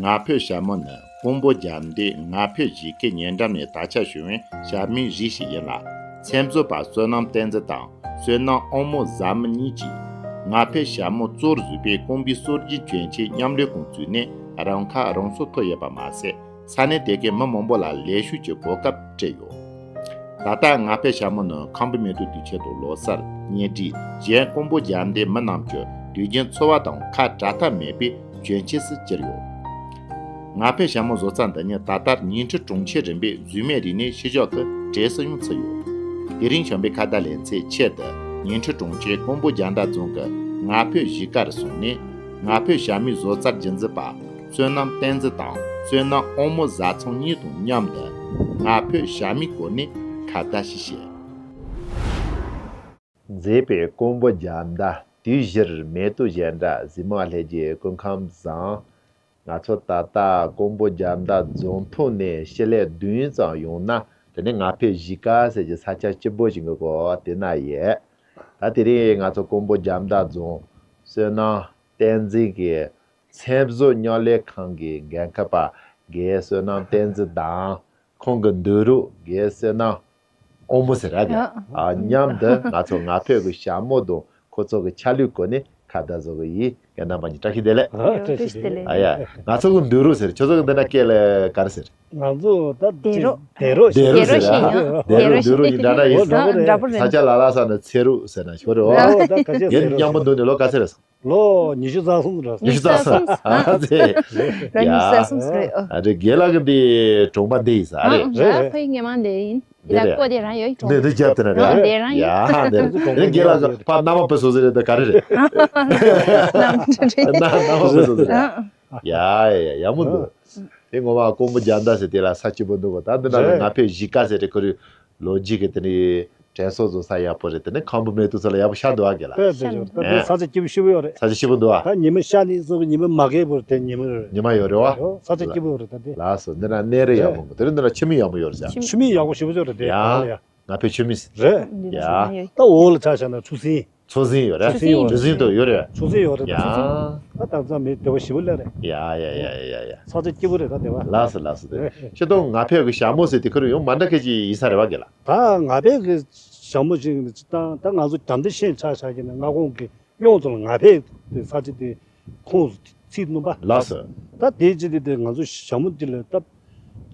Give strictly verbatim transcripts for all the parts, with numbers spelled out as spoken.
ང་ཕོད་ཞྭ་མོ་ནི་ཀོང་པོ་རྒྱལ་མདའི་ང་ཕོད་གཞིས་ཀའི་ཉེ་འགྲམ་ནས་དར་ཁྱབ་བྱུང་བའི་ཞྭ་མོའི་རིགས་ཤིག་ཡིན་ལ། མཚན་བཟོ་པ་བསོད་ནམས་བསྟན་འཛིན་དང་བསོད་ནམས་དབང་མོ་བཟའ་མི་གཉིས་ཀྱིས་ང་ཕོད་ཞྭ་མོ་གཙོར་བཟུང་པའི་ཀོང་པོའི་སྲོལ་རྒྱུན་གྱོན་ཆས་མཉམ་ལས་ཁང་བཙུགས་ནས་རང་ཁ་རང་གསོ་ཐོབ་ཡོད་པ་མ་ཟད། ས་གནས་དེ་གའི་མི་མང་པོ་ལ་ལས་ཞུགས་ཀྱི་གོ་སྐབས་སྤྲད་ཡོད། ད་ལྟ་ང་ཕོད་ཞྭ་མོ་ནི་ཁམ་བུ་མེ་ཏོག་དུས་ཆེན་དང་ལོ་གསར། གཉེན་སྒྲིག་གཞན་ཀོང་པོ་རྒྱལ་མདའི་མི་རྣམས་ཀྱི་དུས་རྒྱུན་འཚོ་བ་དང་ཁ་བྲལ་ཐབས་མེད་པའི་གྱོན་ཆས་སུ་གྱུར་ཡོད། ང་ཕོད་ཞྭ་མོ་བཟོ་རྩལ་འདི་ཉིད་ད་ལྟར་ཉིང་ཁྲི་གྲོང་ཁྱེར་རིམ་པའི་རྫུན་མའི་རིག་གནས་ཤུལ་བཞག་གི་གྲས་སུ་ཡང་ཚུད་ཡོད། དེ་རིང་བྱམས་པའི་ཁ་བརྡ་ལེ་ཚན་ཆེད་དུ་ཉིང་ཁྲི་གྲོང་ཁྱེར་ཀོང་པོ་རྒྱལ་མདའ་རྫོང་གི་ང་ཕོད་གཞིས་ཀ་རུ་སོང་ནས། ང་ཕོད་ཞྭ་མོའི་བཟོ་རྩལ་རྒྱུན་འཛིན་པ་བསོད་ནམས་བསྟན་འཛིན་དང་བསོད་ནམས་དབང་མོ་བཟའ་ཚང་གཉིས་དང་མཉམ་དུ་ང་ཕོད་ཞྭ་མོའི་སྐོར་ནས་ཁ་བརྡ་ཞིག་བྱས། མཛེས་པའི་ཀོང་པོ་རྒྱལ་མདའ། དུས་བཞིར་མེ་ཏོག་གཞན་འདྲ། གཟིགས་མོ་ལྷས་ཀྱི་སྐུ་ཁམས་བཟང་། ང་ཚོ་ད་ལྟ་ཀོང་པོ་རྒྱལ་མདའ་རྫོང་ཐོག་ནས་ཕྱི་ལེ་བདུན་ཙམ་ཡོང་ན། དེ་ནི་ང་ཕོད་གཞིས་ཀ་ཟེར་གྱི་ས་ཆ་སྐྱིད་པོ་ཞིག་གི་སྐོར་དེ་ན་ཡོད། ད་དེ་རིང་ང་ཚོ་ཀོང་པོ་རྒྱལ་མདའ་རྫོང་བསོད་ནམས་བསྟན་འཛིན་གྱི་མཚན་བཟོ་མཉམ་ལས་ཁང་གི་འགན་འཁུར་པ་རྒན་བསོད་ནམས་བསྟན་འཛིན་དང་། ཁོང་གི་འདུན་རོགས་རྒན་བསོད་ནམས་དབང་མོ་ཟེར་ར་དེ། ཨ། ཨ། མཉམ་དུ་ང་ཚོ་ང་ཕོད་ཀྱི་ཞྭ་མོ་དང་ཁོ་ཚོ་གི་ཆ་ལུགས་སྐོར་ནས་ཁ་བརྡ་བཟོ་གི་ཡིན། རྒན་རྣམ་པ་གཉིས་བཀྲ་ཤིས་བདེ་ལེགས། ཨ། བཀྲ་ཤིས་བདེ་ལེགས། ཨ་ཡ། ང་ཚོ་གི་འདུན་རོགས་ཟེར། ཁྱོད་ཚོ་གི་འདི་ན་སྐད་ལ་ག་རེ་ཟེར། ང་ཚོ་ད་སྡེ་རོགས། སྡེ་རོགས་ཟེར། སྡེ་རོགས་ཟེར་ཨ། སྡེ་རོགས་འདུན་རོགས་གཉིས་འདྲ་འདྲ་ཡིན། འོ་འདྲ་པོ་རེད། ས་ཆ་ལ་ལ་ས་ནས་ཚེ་རོགས་ཟེར་ན་ཞོར་རེད། འོ་ད་ག་ཚོད་ཟེར་རོགས། རྒན་རྒྱལ་མོ་འདུག་ནས་ལོ་ག་ཚོད་རེད། ལོ་ཉི་ཤུ་རྩ་གསུམ་རེད། ཉི་ཤུ་རྩ་གསུམ། ཨ་ཙི། ལོ་ཉི་ཤུ་རྩ་གསུམ་རེད། ཨ་རེ། རྒན་ལགས་ཀྱི་འདི་གྲོང་པ་འདི་ཡིན་ས་རེད། ཨ། རེད། ཕ་ཡུལ་ངོ་མ་འདི་ཡིན། འདི་ལ་བསྐོ་དེ་རང་ཡོད་གྲོང་པ། འདི་འདི་རྒྱབ་དེ་ན་རེད། འདི་རང་ཡོད། ཡ་འདི་རེད། རྒན་ལགས་ཀྱི་ཕ་མནའ་མ་ཕུ་སོ་ཟེར་རེད། ད་ག་རེ་རེད། ན་མནའ་མ་ཕུ་སོ་ཟེར་རེད། ཡ་ཡ་ཡ་མོ་འདུག་དེ་ངོ་མ་ཀོང་པོ་རྒྱལ་མདའ་ཟེར་དེ་ལ་ས་སྐྱིད་པོ་འདུག་གོ་ད་འདི་ན་ང་ཕོད་གཞིས་ཀ་ཟེར་དེ་ཁོ་རེ་ལོ་རྒྱུས་ཀྱི་དེ་ནི། དྲན་གསོ་བཟོ་ས་ཡག་པོ་རེད། དེ་ནས་ཁམ་བུ་མེ་ཏོག་ཚོ་ལ་ཡག་པོ་ཤ་འདུག་ཨ། རྒན་ལགས། དཔེ་དེ་ཞོར་ད་དེ་ཡ། ས་ཆ་སྐྱིད་པོ་ཞེ་པོ་ཡོད་རེད། ས་ཆ་སྐྱིད་པོ་འདུག་ཨ། ད་ཉི་མ་ཤར་ནས་བཟོ་གི་ཉི་མ་མ་གས་པོ་དེ་ཉི་མ་རེད། ཉི་མ་ཡོད་རེད་བ། ཡོད། ས་ཆ་སྐྱིད་པོ་ཡོད་རེད་ད་དེ། ལགས་སོ། འདི་ན་གནས་རི་ཡག་པོ་འདུག་དེ་རིང་འདི་ན་ཆུ་མིག་ཡག་པོ་ཡོད་རེད་ཟེར། ཆུ་མིག་ཡག་པོ་ཞེ་པོ་ཡོད་རེད་དེ། ཡ། ང་ཕོད་ཆུ་མིག་རེད། ཡ། ད་འོག་ལ་ཆ་བཞག་ན་ཆུ་སྲིན། ཆུ་སྲིན་ཡོད་རེད། ཆུ་སྲིན་ཡོད་རེད། ཆུ་སྲིན་དུ་ཡོད་རེད། ཆུ་སྲིན་ཡོད་རེད། ཡ། ད་དྭངས་གཙང་མི་བདེ་བ་ཞེ་པོ་སླེབས་རེད། ཡ་ཡ་ཡ་ཡ་ཡ། ས་ཆ་སྐྱིད་པོ་རེད་ད་དེ་བ། ལགས་སོ་ལགས་སོ། དེ་རེད། ཁྱེད་ཚོ་ང་ཕོད་ཀྱི་ཞྭ་མོ་ཟེར་དེ་ཁོ་རང་ཡང་མ་འདྲ་མཁན་ཅིག་ཡིན་ས་རེད་བ་རྒན་ལགས། ད་ང་ཕོད་ཀྱི་ཞྭ་མོ་ཞིག་ད་ད་ང་ཚོ་རྒྱ་མདའ་ཤན་ཆ་བཞག་གི་ན་མངའ་ཁོངས་ཀྱི་ཡོངས་སུ་ལ་ང་ཕོད་དེ་ས་ཆ་དེ་ཁོངས་སུ་ཚུད་ནུས་པ། ལགས་སོ། ད་དེ་ཅི་དེ་དེ་ང་ཚོ་ཞྭ་མོ་དེ་ལ་ད་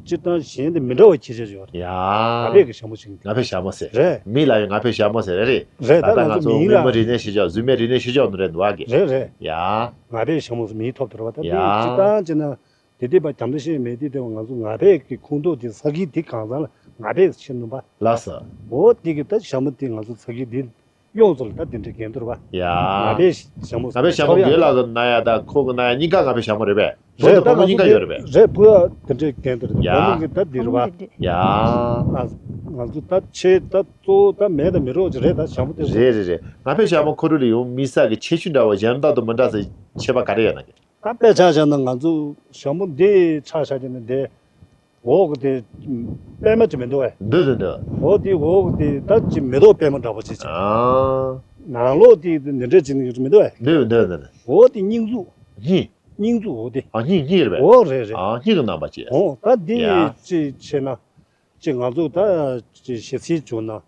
སྤྱིར་བཏང་གཞན་དེ་མི་འདྲ་བ་ཁྱད་ཆོས་ཡོད་རེད། ཡ། ང་ཕོད་ཀྱི་ཞྭ་མོ་ཞིག་ང་ཕོད་ཞྭ་མོ་ཟེར། རེད། མི་ལ་ཡང་ང་ཕོད་ཞྭ་མོ་ཟེར་རེད། རེད། ད་ད་ལྟ་ང་ང་ཚོ་ཚོ་མི་ལ་མི་རིག་གནས་ཤེས་བྱ་རྫུན་མའི་རིག་གནས་ཤེས་བྱ་ནོ་རེད་འདུག་ཨ་གི། རེད་རེད། ཡ། ང་ཕོད་ཞྭ་མོ་ཟེར་མིང་ཐོབ་དེ་རེད་བ། ད་དེ་ཡ། སྤྱིར་བཏང་བྱས་ན་དེ་དེ་བ་རྒྱ་མདའ་ཤན་མེད་དེ་དེ་བ་ང་ཚོ་ང་ཕོད་ཀྱི་ཁོངས་གཏོགས་དེ་ས་ཁུལ་དེ་གང་ཚང་ལ་ང་ཕོད་ཕྱིན་ནུས་པ། ལགས་སོ། འོ་དེ་གི་ད་ཞྭ་མོ་དེ་ང་ཚོ་ས་ཁུལ་དེ། ཡོངས་སུ་ལ་ད་དེ་འདྲའི་འགན་འཁུར་བ། ཡ། ང་ཕོད་ཞྭ་མོ། ང་ཕོད་ཞྭ་མོ་རྒན་ལགས་ཀྱི་ན་ཡ་དང་ཁོ་གི་ན་ཡ་གཉིས་ཀ་ང་ཕོད་ཞྭ་མོ་རེད་པས། བུ་རེད། དང་ད་བུ་མོ་གཉིས་ཀ་ཡོད་རེད་པས། རེད། བུ་ཡ་དེ་འདྲའི་འགན་འཁུར། ཡ། བུ་མོ་གི་ད་འདི་རེད་བ། ཡ། ང་ང་ཚོ་ད་ཆེ་ད་གཙོ་བོ་ད་མེད་ད་མི་རོགས་ཅིག་རེད། ད་ཞྭ་མོ་དེ་རེད། རེད་རེད་རེད། ང་ཕོད་ཞྭ་མོ་ཁོ་རུ་ལ་ཡོང་མི་ས་གི་ཁྱད་ཆོས་འདྲ་བ་གཞན་དག་དང་མི་འདྲ་ས་ཁྱད་པར་ག་རེ་ཡོད་ན་གི། ད་དཔེ་ཆ་བཞག་ན་ང་ཚོ་ཞྭ་མོ་འདི་ཆ་བཞག་གི་ན་འདི། འོག་གི་དེ་པད་མ་ཅིག་མི་འདུག་གས། འདུག་འདུག་འདུག་འོ་དེ་འོག་གི་དེ་ད་ཅིག་མེ་ཏོག་པད་མ་འདྲ་པོ་ཅིག་ཅིག་ཨ། ནང་ལོགས་དེ་འདི་འདྲ་ཅིག་མི་འདུག་གས། འདུག་འདུག་འདུག་འོ་དེ་སྙིང་ཟུག་སྙིང་། སྙིང་ཟུག་འོ་དེ། ཨ་སྙིང་སྙིང་རེད་པས། འོ་རེད་རེད། ཨ་སྙིང་གི་རྣམ་པ་ཅིག་འོ་ད་དེ་ཡ། ཅིག་བྱས་ན། ཅིག་ང་ཚོ་ད་ཅིག་ཞེ་སའི་བྱུང་ན་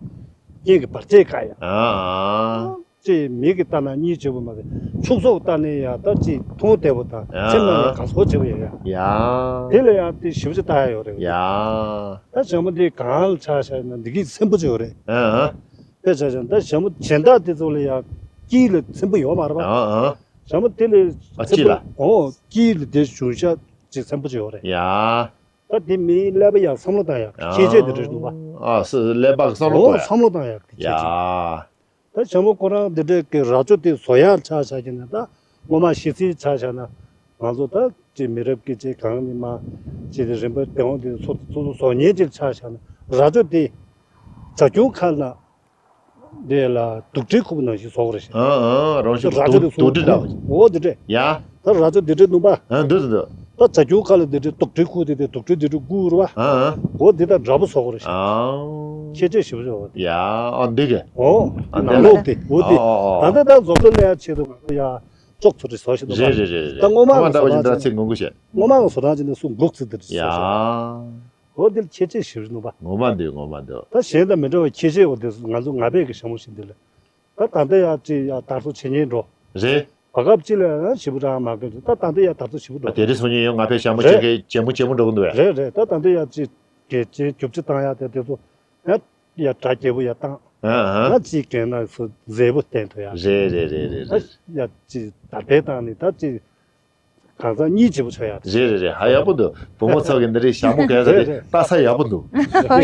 སྙིང་གི་བར་ཆད་དཀའ་ཡ། ཨ། ཅེས་མིག་གིས་ལྟ་ན་གཉིད་ཆེ་བོ་མ་རེད། ཕྱུགས་ཟོག་ལྟ་ནས་ཡང་ད་ཅིག་མཐོང་བདེ་བོ་དང་། ཨ། སེམས་ནང་ལ་དགའ་ཚོར་ཆེ་བོ་ཡོད་ཡ། ཡ། དེ་ལ་ཡང་དེ་ཞིབ་ཅིག་ལྟ་ཡ་ཡོད་རེད། ཡ། ད་ཞྭ་མོ་འདི་གང་ལ་ཆ་བཞག་ན་འདི་གི་སེམས་པོ་ཅིག་ཡོད་རེད། ཨ། དཔེ་ཆ་བཞག་ན་ད་ཞྭ་མོ་སྦྱིན་བདག་དེ་ཚོ་ལ་ཡང་དཀྱིལ་ལ་སེམས་པོ་ཡོད་མ་རེད་པ། ཨ། ཨ། ཞྭ་མོ་དེ་ལ་ཨ་སེམས་པོ་ཅི་ལ། ཨོ་དཀྱིལ་ལ་དེ་བྱུང་ཤག་ཅིག་སེམས་པོ་ཅིག་ཡོད་རེད། ཡ། ད་དེ་མིའི་ཀླད་པ་ཡང་བསམ་བློ་བཏང་ཡག་ཁྱད་ཆོས་དེ་འདྲ་འདུག་པ། ཨ་སོ་ཀླད་པ་བསམ་བློ་ཨོ་གཏོང་ཡག་བསམ་བློ་བཏང་ཡག་དེ་ཁྱད་ཆོས། ཡ། ད་ཞྭ་མོ་ཁོ་རང་འདི་འདྲའི་གི་རྭ་ཅོ་དེ་བཟོ་ཡག་ཆ་བཞག་གི་ན་ད་སྔོན་མ་ཞེ་སའི་ཆ་བཞག་ན་ང་ཚོ་ད་ཅིག་མི་རབས་ཀྱི་ཅིག་གང་ནི་མ་ཅིག་དེ་རིམ་པ་དེ་འོང་དེ་ཚོ་ཚོ་ཚོ་བཟོ་མཁན་ཅིག་ཆ་བཞག་ན་རྭ་ཅོ་དེ་བྱ་ཁྱུང་ཁ་ན། དེ་ལ་དུག་སྦྲུལ་ཁུག་པ་ནང་བཞིན་བཟོ་དགོས་རེད་ཤག་ཨ་ཨ་རང་བཞིན་རྭ་ཅོ་དུག་དེ་དུག་སྦྲུལ་འདྲ་བ་ཞིག་འོ་དེ་འདྲས། ཡ། ད་རྭ་ཅོ་དེ་འདྲས་ནུས་པ། ཨ་འདུག་འདུག་ད་བྱ་ཁྱུང་ཁ་ལ་དེ་འདྲས་དུག་སྦྲུལ་ཁུག་དེ་དེ་དུག་སྦྲུལ་དེ་འདྲས་ཁུག་རེད་པ། ཨ་ཨ། འོ་དེ་དང་འདྲ་པོ་བཟོ་དགོས་རེད་ཤག་ཨ། ཁྱད་ཆོས་ཞེ་པོ་ཅིག་ཡོད་རེད། ཡ་ཨ་འདི་གས། འོ། ཨ་ནང་ལོགས་དེ་འོ་དེ། ཨ་ཨ་ཨ། ད་ལྟ་ད་བཟོ་ལྟ་ལས་ཡ་ཆེད་དུ་ཡ། ཅོག་ཚོ་རེ་བཟོ་ཞིག་འདུག་པ། རེད་རེད་རེད་རེད། ད་སྔོན་མ་ཁོ་མ་ལྟ་བ་ཅིག་འདྲ་ཚིག་ངོ་གུ་བཤད། སྔོན་མ་བཟོ་སྟངས་ཅིག་ནི་སུ་འགུག་ཚིག་འདི་རེད་བཟོ་ཞིག་ཡ། འོ་འདིར་ཁྱད་ཆོས་ཞིག་རེད་འདུག་པ། ངོ་མ་འདུག་ངོ་མ་འདུག་ད་གཞན་དང་མི་འདྲ་བའི་ཁྱད་ཆོས་འོ་དེ་ང་ཚོ་ང་ཕའི་གི་ཞྭ་མོ་ཞིག་འདི་ལ། ད་ད་ལྟ་ཡ་ཅིག་ཡ་དར་སོ་བྱེད་ཉེན་འགྲོ། རེད། བར་སྐབས་ཅིག་ལ་ཡང་ཞེ་པོ་རང་མ་དགོས་ད་ད་ལྟ་ཡ་དར་སོ་ཞེ་པོ་འགྲོ། དེ་རིང་སང་ཉིན་ཡང་ང་ཕའི་ཞྭ་མོ་རེད། ཅིག་གི་ཇེ་མོ་ཇེ་མོ་འགྲོ་གི་འདུག་བས། རེད་རེད། ད་ད་ལྟ་ཡ་ཅིག་གི་ཅིག་རྒྱུ་ཆ་བཏང་ཡ་དེ་དེ་ཚོ་ཡ་ཡ་གྲ་རྒྱས་པོ་ཡ་བཏང་། ཨ་ཨ། ང་ཅིག་གན་ན་སོ་མཛེས་པོ་བསྟན་ཐུབ་ཡ། རེད་རེད་རེད་རེད་ད་རེད། ཡ་ཅིག་དར་འཕེལ་བཏང་ནས་ད་ཅིག་གང་ཟག་གཉིས་བྱེད་པོ་ཆགས་ཡ་དེ། རེད་རེད་རེད། ཧ་ཡག་པོ་འདུག་བུ་མོ་ཚོ་གི་འདི་རེད། ཞྭ་མོ་གན་ས་རེད་དེ་རེད། ལྟ་ས་ཡག་པོ་འདུག་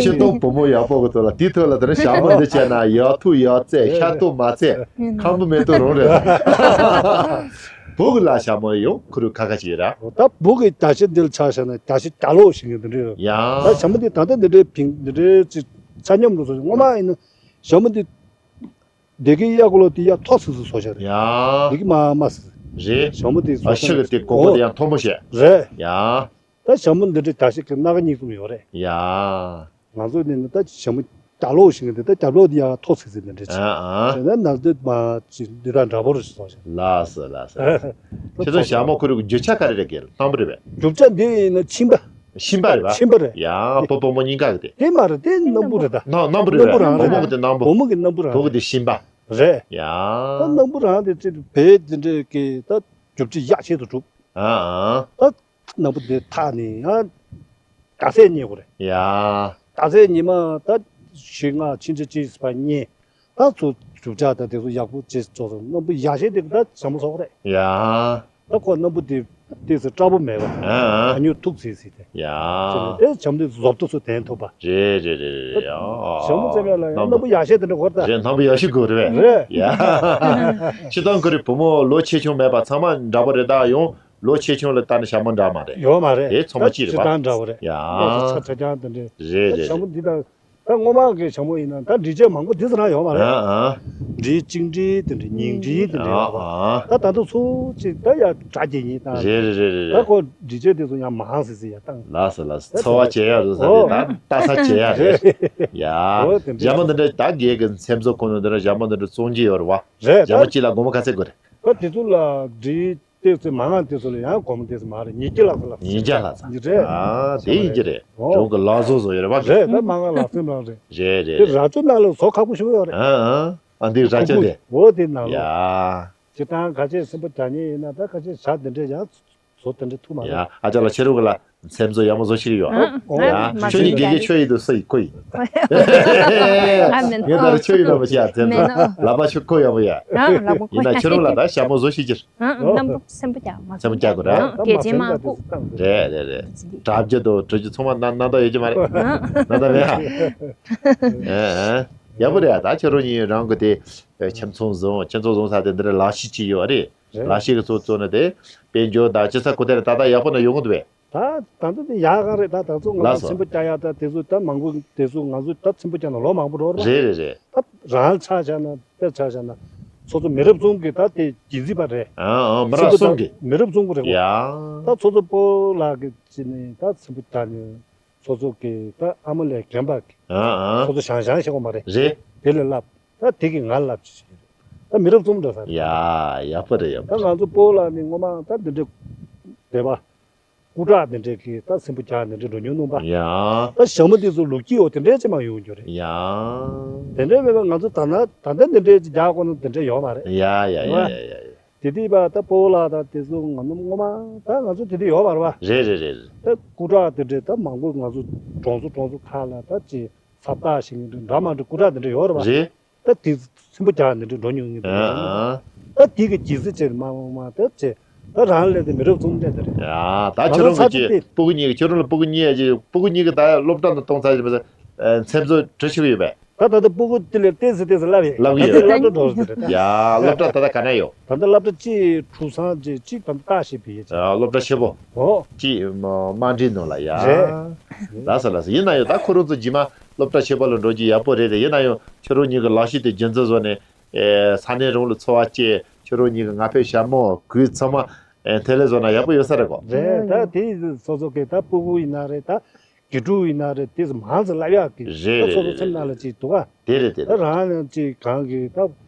ཤེས་སྟོང་བུ་མོ་ཡག་པོ་གི་ཐོག་ལ་དེའི་ཐོག་ལ་དེ་རིང་ཞྭ་མོ་འདི་བྱས་ན་ཡག་ཐུག་ཡག་བཙལ་ཤ་ཐུག་མ་བཙལ་ཁམ་བུ་མེ་ཐུག་རང་རེད། བུ་གི་ལ་ཞྭ་མོ་ཡོང་ཁུ་རུ་ཁ་ཁ་ཅིག་ར། ད་བུ་གི་རྒྱ་ཤེ་འདི་ལ་ཆ་བཞག་ན་རྒྱ་ཤེ་རྒྱ་ལོག་ཞིག་གི་འདི་འདྲ་ཡོད། ཡ། ད་ཞྭ་མོ་འདི་ད་ལྟ་འདི་འདྲའི་ཕིང་འདི་འདྲའི་ཅིག་ཆ་སྙོམས་རུ་སོང་སྔོན་མ་ཡིན་ན་ཞྭ་མོ་འདི། འདི་གི་གཡག་ལོ་དེ་ཡ་ཐོ་སི་སི་སོ་ཤ་རེད། ཡ། འདི་གི་མ་མ་སི། རེད། ཞྭ་མོ་དེ་ཨ་ཤི་གི་དེ་གོ་གོ་དེ་ཡང་མཐོ་མོ་བཤད། རེད། ཡ། ད་ཞྭ་མོ་འདི་འདྲའི་རྒྱ་ཤེ་གི་སྣ་ཁ་གཉིས་གསུམ་ཡོད་རེད། ཡ། ང་ཚོ་ནི་ནི་ད་ཞྭ་མོ་རྒྱ་ལོ་ཞིག་གི་འདི་ད་རྒྱབ་ལོ་དེ་ཡ་ཐོ་སི་སི་འདི་འདྲ་ཅིག་ཨ་ཨ། བྱས་ན་ནང་དུ་མ་ཅིག་འདི་དང་འདྲ་པོ་རེད་ཞིག་སོ་ཤ། ལགས་སོ་ལགས་སོ། ཁྱེད་ཚོ་ཞྭ་མོ་ཁུ་རུ་གི་རྒྱུ་ཆ་ག་རེ་རེད་གེ་ལ་སྣམ་བུ་རེད་པས། རྒྱུ་ཆ་འདི་ཡིན་ན་ཕྱིན་པ། ཤིང་པ་རེད་པ། ཤིང་པ་རེད། ཡ་བུ་བུ་མོ་གཉིས་ཀ་གི་དེ། དེ་མ་རེད་དེ་སྣམ་བུ་རེད་ད། སྣམ་སྣམ་བུ་རེད་པས། སྣམ་བུ་རང་བུ་མོ་གི་དེ་སྣམ་བུ། བུ་མོ་གི་སྣམ་བུ་རང་བུ་གི་དེ་ཤིང་པ། རེད། ཡ། ད་སྣམ་བུ་རང་དེ་ཅི་བེད་དེ་འདྲས་ཀྱི་ད་རྒྱུ་ཆ་ཡག་ཤོས་དུ་གྲུབ། ཨ་ཨ། ད་སྣམ་བུ་དེ་ཐག་ནས་ཡང་རྒྱ་ཚད་རྙེད་དགོས་རེད། ཡ། རྒྱ་ཚད་ཉི་མ་ད་ཞིག་ལྔ་ཕྱིན་ཆད་ཅི་སི་པ་རྙེད། ད་ཚོ་རྒྱུ་ཆ་ད་དེ་ཚོ་ཡག་པོ་ཅི་ཙོག་ཙོག་སྣམ་བུ་ཡག་ཤོས་དེ་ད་ཞྭ་མོ་ཚོགས་རེད། ཡ། ད་ཁོ་སྣམ་བུ་དེ་ཏོག་ཙམ་སྐྲ་པོ་མེད་པ། ཨ་ཨ། ཨ་ཉོ་ཐུག་ཚིག་ཚིག་དེ། ཡ། དེ་ནས་དེ་བྱམས་དེ་བཟོ་ལྟ་ཚོ་དན་ཐུབ་པ། རེད་རེད་རེད་རེད། ཡ། བྱམས་མོ་ཙེ་མེད་ལ་ཡང་སྣམ་བུ་ཡག་ཤོས་དེ་འདྲ་གོ་ད། རེད། སྣམ་བུ་ཡག་ཤོས་དགོས་རེད་པས། རེད། ཡ། ཕྱི་ཐང་ཁུ་རི་བུ་མོ་ལོ་ཆེ་ཆུང་མེད་པ་ཚང་མ་འདྲ་པོ་རེད། ད་ཡང་ལོ་ཆེ་ཆུང་ལ་ལྟ་ན་ཞྭ་མོ་འདྲ་མ་རེད། ཡོད་མ་རེད། དེ་ཚང་མ་གཅིག་རེད་པ། ད་ཕྱི་ཐང་འདྲ་པོ་རེད། ཡ། ལོ་ཚོ་ཆ་ཆ་རྐྱང་དེ་འདྲས། རེད་རེད་རེད། བྱམས་མོ་འདི་དང་། ད་སྔོན་མ་གི་ཞྭ་མོ་ཡིན་ན་ད་འབྲི་ཆས་མང་པོ་འདི་ཚོ་རང་ཡོད་མ་རེད། ཨ་ཨ། འབྲི་གཅིག་འབྲི་དེ་འདྲི་ཉིང་འབྲི་དེ་འདྲི་ཡོད་པ། ཨ་ཨ། ད་ད་དུང་ཚུར་ཅིག་ད་ཡ་གྲ་རྒྱས་ཉིན་བཏང་། རེད་རེད་རེད་རེད། ད་ཁོ་འབྲི་ཆས་དེ་ཚོ་ཡང་མང་སི་སི་ཡ་བཏང་། ལགས་སོ་ལགས་སོ། འཚོ་བ་བྱེད་ཡ་རུ་ས་རེད། ཨོ། ད་ལྟ་ས་བྱེད་ཡ་རེད། ཡ། འོ་དེ་འདྲ། ཞྭ་མོ་འདི་འདྲ་ད་རྒས་གི་མཚན་བཟོ་ཁོ་ནོ་འདི་འདྲ་ཞྭ་མོ་འདི་འདྲ་བཙོང་གི་ཡོད་རེད་པ། རེད། ཞྭ་མོ་གཅིག་ལ་སྒོར་མོ་ག་ཚད་དགོས་རེད། ད་དེ་ཚོ་ལ་འབྲི། ཏོག་ཙམ་མང་ང་དེ་ཚོ་ལ་ཡང་སྒོར་མོ་ཏོག་ཙམ་མང་རེད། ཉིས་བརྒྱ་ལྷག་ཙམ་ལྷག་ཙམ། ཉིས་བརྒྱ་ལྷག་ཙམ། རེད། ཨ་དེ་ཡིན་གྱི་རེད། ཨོ། རང་གི་ལག་བཟོ་བཟོ་ཡོད་རེད་པ། རེད། ད་མང་ང་ལག་སེམས་རང་རེད། རེད་དེ་རེད། ར་ཅོ་ནང་ལ་བཟོ་ཁག་པོ་ཞིག་ཡོད་རེད། ཨ་ཨ། ཨ་འདི་ར་ཅོ་དེ། འོ་དེ་ནང་ལ། ཡ། སྤྱིར་བཏང་ཁ་ཆེ་སེམས་པོ་རྒྱག་མཁན་ཡིན་ན་ད་ཁ་ཆེ་ཞྭ་དེ་འདྲས་ཡང་བཟོ་དེ་འདྲས་ཐུབ་མ་ཡ་རེད། ཨ་ཅག་ལ་ཕྱི་རུ་གི་ལ་མཚན་བཟོ་ཡག་མོ་བཟོ་ཤེས་ཀྱི་ཡོད། ཨ་ཡ། ཨ་ཁྱོད་ནི་དགེ་རྒན་ཁྱོད་ཡིན་དུས་སུ་ཡིན་ཁོ་ཡིན། ཨ་མིན། ངས་ད་རེ་ཁྱོད་ཡིན་ན་མ་ཤེས་ཨ་མཚན་མིན་ནོ། ལག་པ་ཁྱོད་ཁོ་ཡག་མོ་ཡ། ཨ་ལག་པ་ཁོ་ཡིན་ན་ཕྱི་རུ་ལ་ད་ཞྭ་མོ་བཟོ་ཤེས་ཀྱི། ཨ་ཨ། སྣམ་བུ་སེམས་པོ་རྒྱག་མ་སེམས་པོ་རྒྱག་དགོས་ར། ཨ་གལ་ཆེན་མང་པོ། རེད་རེད་རེད། གྲབས་རྒྱུ་དང་གྲོས་རྒྱུ་ཚང་མ་སྣ་སྣ་དག་ཡོད་ཀྱི་མ་རེད། ཨ་སྣ་དག་མེད་ཨ། ཨ་ཨ། ཡག་པོ་རེད་ཨ། ད་ཁྱོད་རང་གཉིས་རང་གི་དེ་ཁྱིམ་ཚང་བཟང་ཁྱིམ་ཚང་བཟང་ས་དེ་འདི་ར་ལག་ཤེས་ཅིག་ཡོད་རེད། རེད། ལག་ཤེས་ཀྱི་ཚོ་ཚོ་ནི་དེ་དཔལ་འབྱོར་དང་ཅི་ས་ཁོ་དེ་ར་ད་ལྟ་ཡག་པོ་ན་ཡོང་གི་འདུག་བས། ད་ད་ལྟ་དེ་ཡག་ག་རེད། ད་ད་ཚོ་ང་ལགས་ཚོ་སོ། ཚིམ་པོ་རྒྱག་ཡག་ད་དེ་ཚོ་ད་མང་པོ་དེ་ཚོ་ང་ཚོ་ད་ཚིམ་པོ་རྒྱག་ན་ལོ་མང་པོ་འགྲོ་རེད། རེད་རེད་ད་རང་ཆ་བཞག་ན་དཔེ་ཆ་བཞག་ན་ཚོ་ཚོ་མི་རབས་གསུམ་གྱི་ད་དེ་རྒྱུན་འཛིན་པ་རེད། ཨ་ཨ་མི་རབས་གསུམ་གྱི། མི་རབས་གསུམ་གྱི་རེད། ཡ། ད་ཚོ་ཚོ་སྤོ་ལགས་ཀྱི་ཅི་ནས་ད་ཚིམ་པོ་རྒྱག་ནས་ཚོ་ཚོ་གི་ད་ཨ་མ་ལས་རྒན་པ་གི། ཨ་ཨ། ཚོ་ཚོ་ཞང་ཞང་ཞེས་གོ་མ་རེད། རེད། དེ་ལས་བསླབ། ད་དེ་གི་ང་བསླབ་ཅི་ཞིག་རེད། ད་མི་རབས་གསུམ་འདྲ་ས་རེད། ཡ་ཡག་པོ་རེད་ཡག་པོ་རེད། ད་ང་ཚོ་སྤོ་ལགས་ནི་ངོ་མ་ད་འདི་འདྲའི་དད་པ། སྐུ་དྲག་འདི་འདྲའི་གི་ད་སེམས་པོ་རྒྱག་འདི་འདྲའི་འགྲོ་མྱོང་ནུས་པ། ཡ། ད་ཞྭ་མོ་འདི་ཚོ་ལོ་སྐྱིད་འོ་དེ་འདྲའི་ཅི་མ་ཡོང་རྒྱུ་རེད། ཡ། དེ་འདྲའི་མེད་པ་ང་ཚོ་ད་ན་ད་ལྟ་འདི་འདྲའི་ཅི་རྒྱག་དགོས་ན་དེ་འདྲའི་ཡོད་མ་རེད། ཡ་ཡ་ཡ་ཡ་ཡ་ཡ། དེ་དུས་པ་ད་སྤོ་ལགས་ད་དེ་ཚོ་ང་ནུ་ངོ་མ་ད་ང་ཚོ་དེ་དུས་ཡོད་མ་རེད་པ། རེད་རེད་རེད་རེད། ད་སྐུ་དྲག་དེ་འདྲའི་ད་མང་པོ་ང་ཚོ་གྲོང་ཚོ་གྲོང་ཚོ་ཁག་ལ་ད་ཅི་ཚབ་བརྟག་ཞིག་འདྲ་མ་འདྲ་སྐུ་དྲག་དེ་འདྲ་ཡོད་རེད་པ། རེད། ད་དེ་སེམས་པོ་རྒྱག་འདི་འདྲ་འགྲོ་མྱོང་ངེས་འདུག་ཨ་ཨ། ད་དེ་གི་རྗེས་སུ་ཅེར་མ་མ་མ་ད་ཅེ་ད་རང་ལས་དེ་མི་རབས་གསུམ་ལས་དེ་རེད། ཡ་ད་ང་ཚོ་ཁྱོད་རང་ཚ་གི་ཅེ་ཅེ་སྤུ་གུ་གཉིས་ཀྱི་ཁྱོད་རང་ལ་སྤུ་གུ་གཉིས་ཀྱི་སྤུ་གུ་གཉིས་ཀྱི་ད་སློབ་གྲྭ་ནང་གཏོང་ཚར་ཡོད་པ་མཚན་བཟོ་གྲོས་ཞུ་གི་ཡོད་པས། ད་ད་ལྟ་སྤུ་གུ་དེ་ལས་ཏོག་ཙམ་ཏོག་ཙམ་བསླབ་ཡས། བསླབ་གི་ད་ཡོད། ལྟ་སློབ་གྲྭ་འགྲོ་ཟེར་རེད་ད། ཡ་སློབ་གྲྭ་ད་ལྟ་ག་ན་ཡོད། ད་ལྟ་སློབ་གྲྭ་གཅིག་གྲུ་གསང་གཅིག་གཅིག་ད་ལྟ་བཏགས་ཤིག་བི་ཡས་ཨ་སློབ་གྲྭ་ཆེ་པོ་ཨོ་གཅིག་མ་མ་འདྲི་ནོ་ལ་ཡ། རེད། ལགས་སོ་ལགས་སོ། ཡིན་ན་ཡང་ད་ཁོ་རང་ཚོ་རྗེས་མ་སློབ་གྲྭ་ཆེ་པོ་ལ་འགྲོ་རྒྱུ་ཡག་པོ་རེད་དེ། ཡིན་ན་ཡང་ཁྱོད་རང་གཉིས་ཀྱི་ལག་ཤེས་དེ་རྒྱུན་འཛིན་བཟོ་ནས་ཨེ་ས་གནས་རང་ལ་འཚོ་བ་སྐྱེལ། ཁྱོད་རང་གཉིས་ཀྱི་ང་ཕོད་ཞྭ་མོ་གོས་ཚང་མ་ཨེ་ཐེ་ལེ་བཟོ་ན་ཡག་པོ་ཡོད་ས་རེད་གོ། རེད། ད་དེ་སོ་སོ་གི་ད་སྤུ་གུ་ཡིན་ན་རེད། ད་དགེ་ཕྲུག་ཡིན་ན་རེད། དེ་མང་ཙམ་བསླབ་ཡག་གི་རེད། ད་སོ་སོ་རེད་སེམས་ནང་ལ་ཅིག་འདུག་ག། དེ་རེད་དེ་ད་རེད། རང་ཡང་ཅིག་གང་གི་ད་